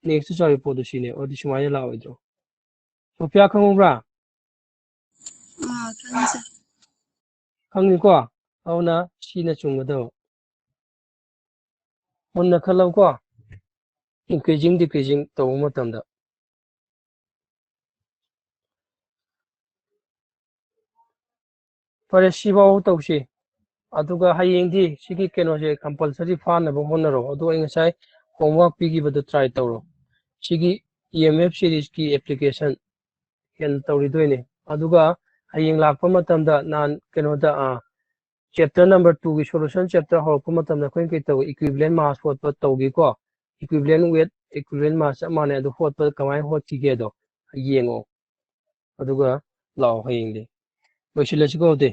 Next ꯆꯥꯎꯔꯤꯕ ꯄꯣꯠꯇꯣ ꯁꯤꯅꯦꯕ꯫ ꯑꯗꯨꯗꯤ ꯁꯨꯃꯥꯏꯅ ꯂꯥꯛꯑꯣꯏꯗ꯭ꯔꯣ? ꯁꯣꯐꯤꯌꯥ, ꯈꯪꯍꯧꯕ꯭ꯔꯥ? ꯑꯥ, ꯈꯪꯉꯦ, ꯁꯥꯔ꯫ ꯈꯪꯉꯤꯀꯣ? ꯑꯗꯨꯅ ꯁꯤꯅ ꯆꯨꯝꯒꯗꯕ꯫ ꯃꯨꯟꯅ ꯈꯜꯂꯧꯀꯣ, increasing decreasing ꯇꯧꯕ ꯃꯇꯝꯗ꯫ ꯐꯔꯦ, ꯁꯤꯐꯥꯎ ꯇꯧꯁꯤ꯫ ꯑꯗꯨꯒ ꯍꯌꯦꯡꯗꯤ ꯁꯤꯒꯤ ꯀꯩꯅꯣꯁꯦ compulsory ꯐꯥꯅꯕ ꯍꯣꯠꯅꯔꯣ꯫ ꯑꯗꯨꯒ ꯑꯩ ꯉꯁꯥꯏ homework ꯄꯤꯈꯤꯕꯗꯣ try ꯇꯧꯔꯣ꯫ ꯁꯤꯒꯤ E M F series ꯀꯤ application ꯍꯦꯟꯅ ꯇꯧꯔꯤꯗꯣꯏꯅꯦ꯫ ꯑꯗꯨꯒ ꯍꯌꯦꯡ ꯂꯥꯛꯄ ꯃꯇꯝꯗ ꯅꯍꯥꯟ ꯀꯩꯅꯣꯗ, ꯑ, chapter number two ꯒꯤ solution chapter ꯍꯧꯔꯛꯄ ꯃꯇꯝꯗ ꯑꯩꯈꯣꯏꯅ ꯀꯩ ꯇꯧꯏ? Equivalent mass ꯍꯣꯠꯄ ꯇꯧꯈꯤꯀꯣ꯫ Equivalent weight, equivalent mass ꯆꯞ ꯃꯥꯟꯅꯩ꯫ ꯑꯗꯨ ꯍꯣꯠꯄ ꯀꯃꯥꯏꯅ ꯍꯣꯠꯈꯤꯒꯦꯗꯣ ꯌꯦꯡꯉꯣ꯫ ꯑꯗꯨꯒ ꯂꯥꯛꯑꯣ ꯍꯌꯦꯡꯗꯤ꯫ ꯂꯣꯏꯁꯤꯜꯂꯁꯤꯀꯣ ꯑꯗꯨꯗꯤ꯫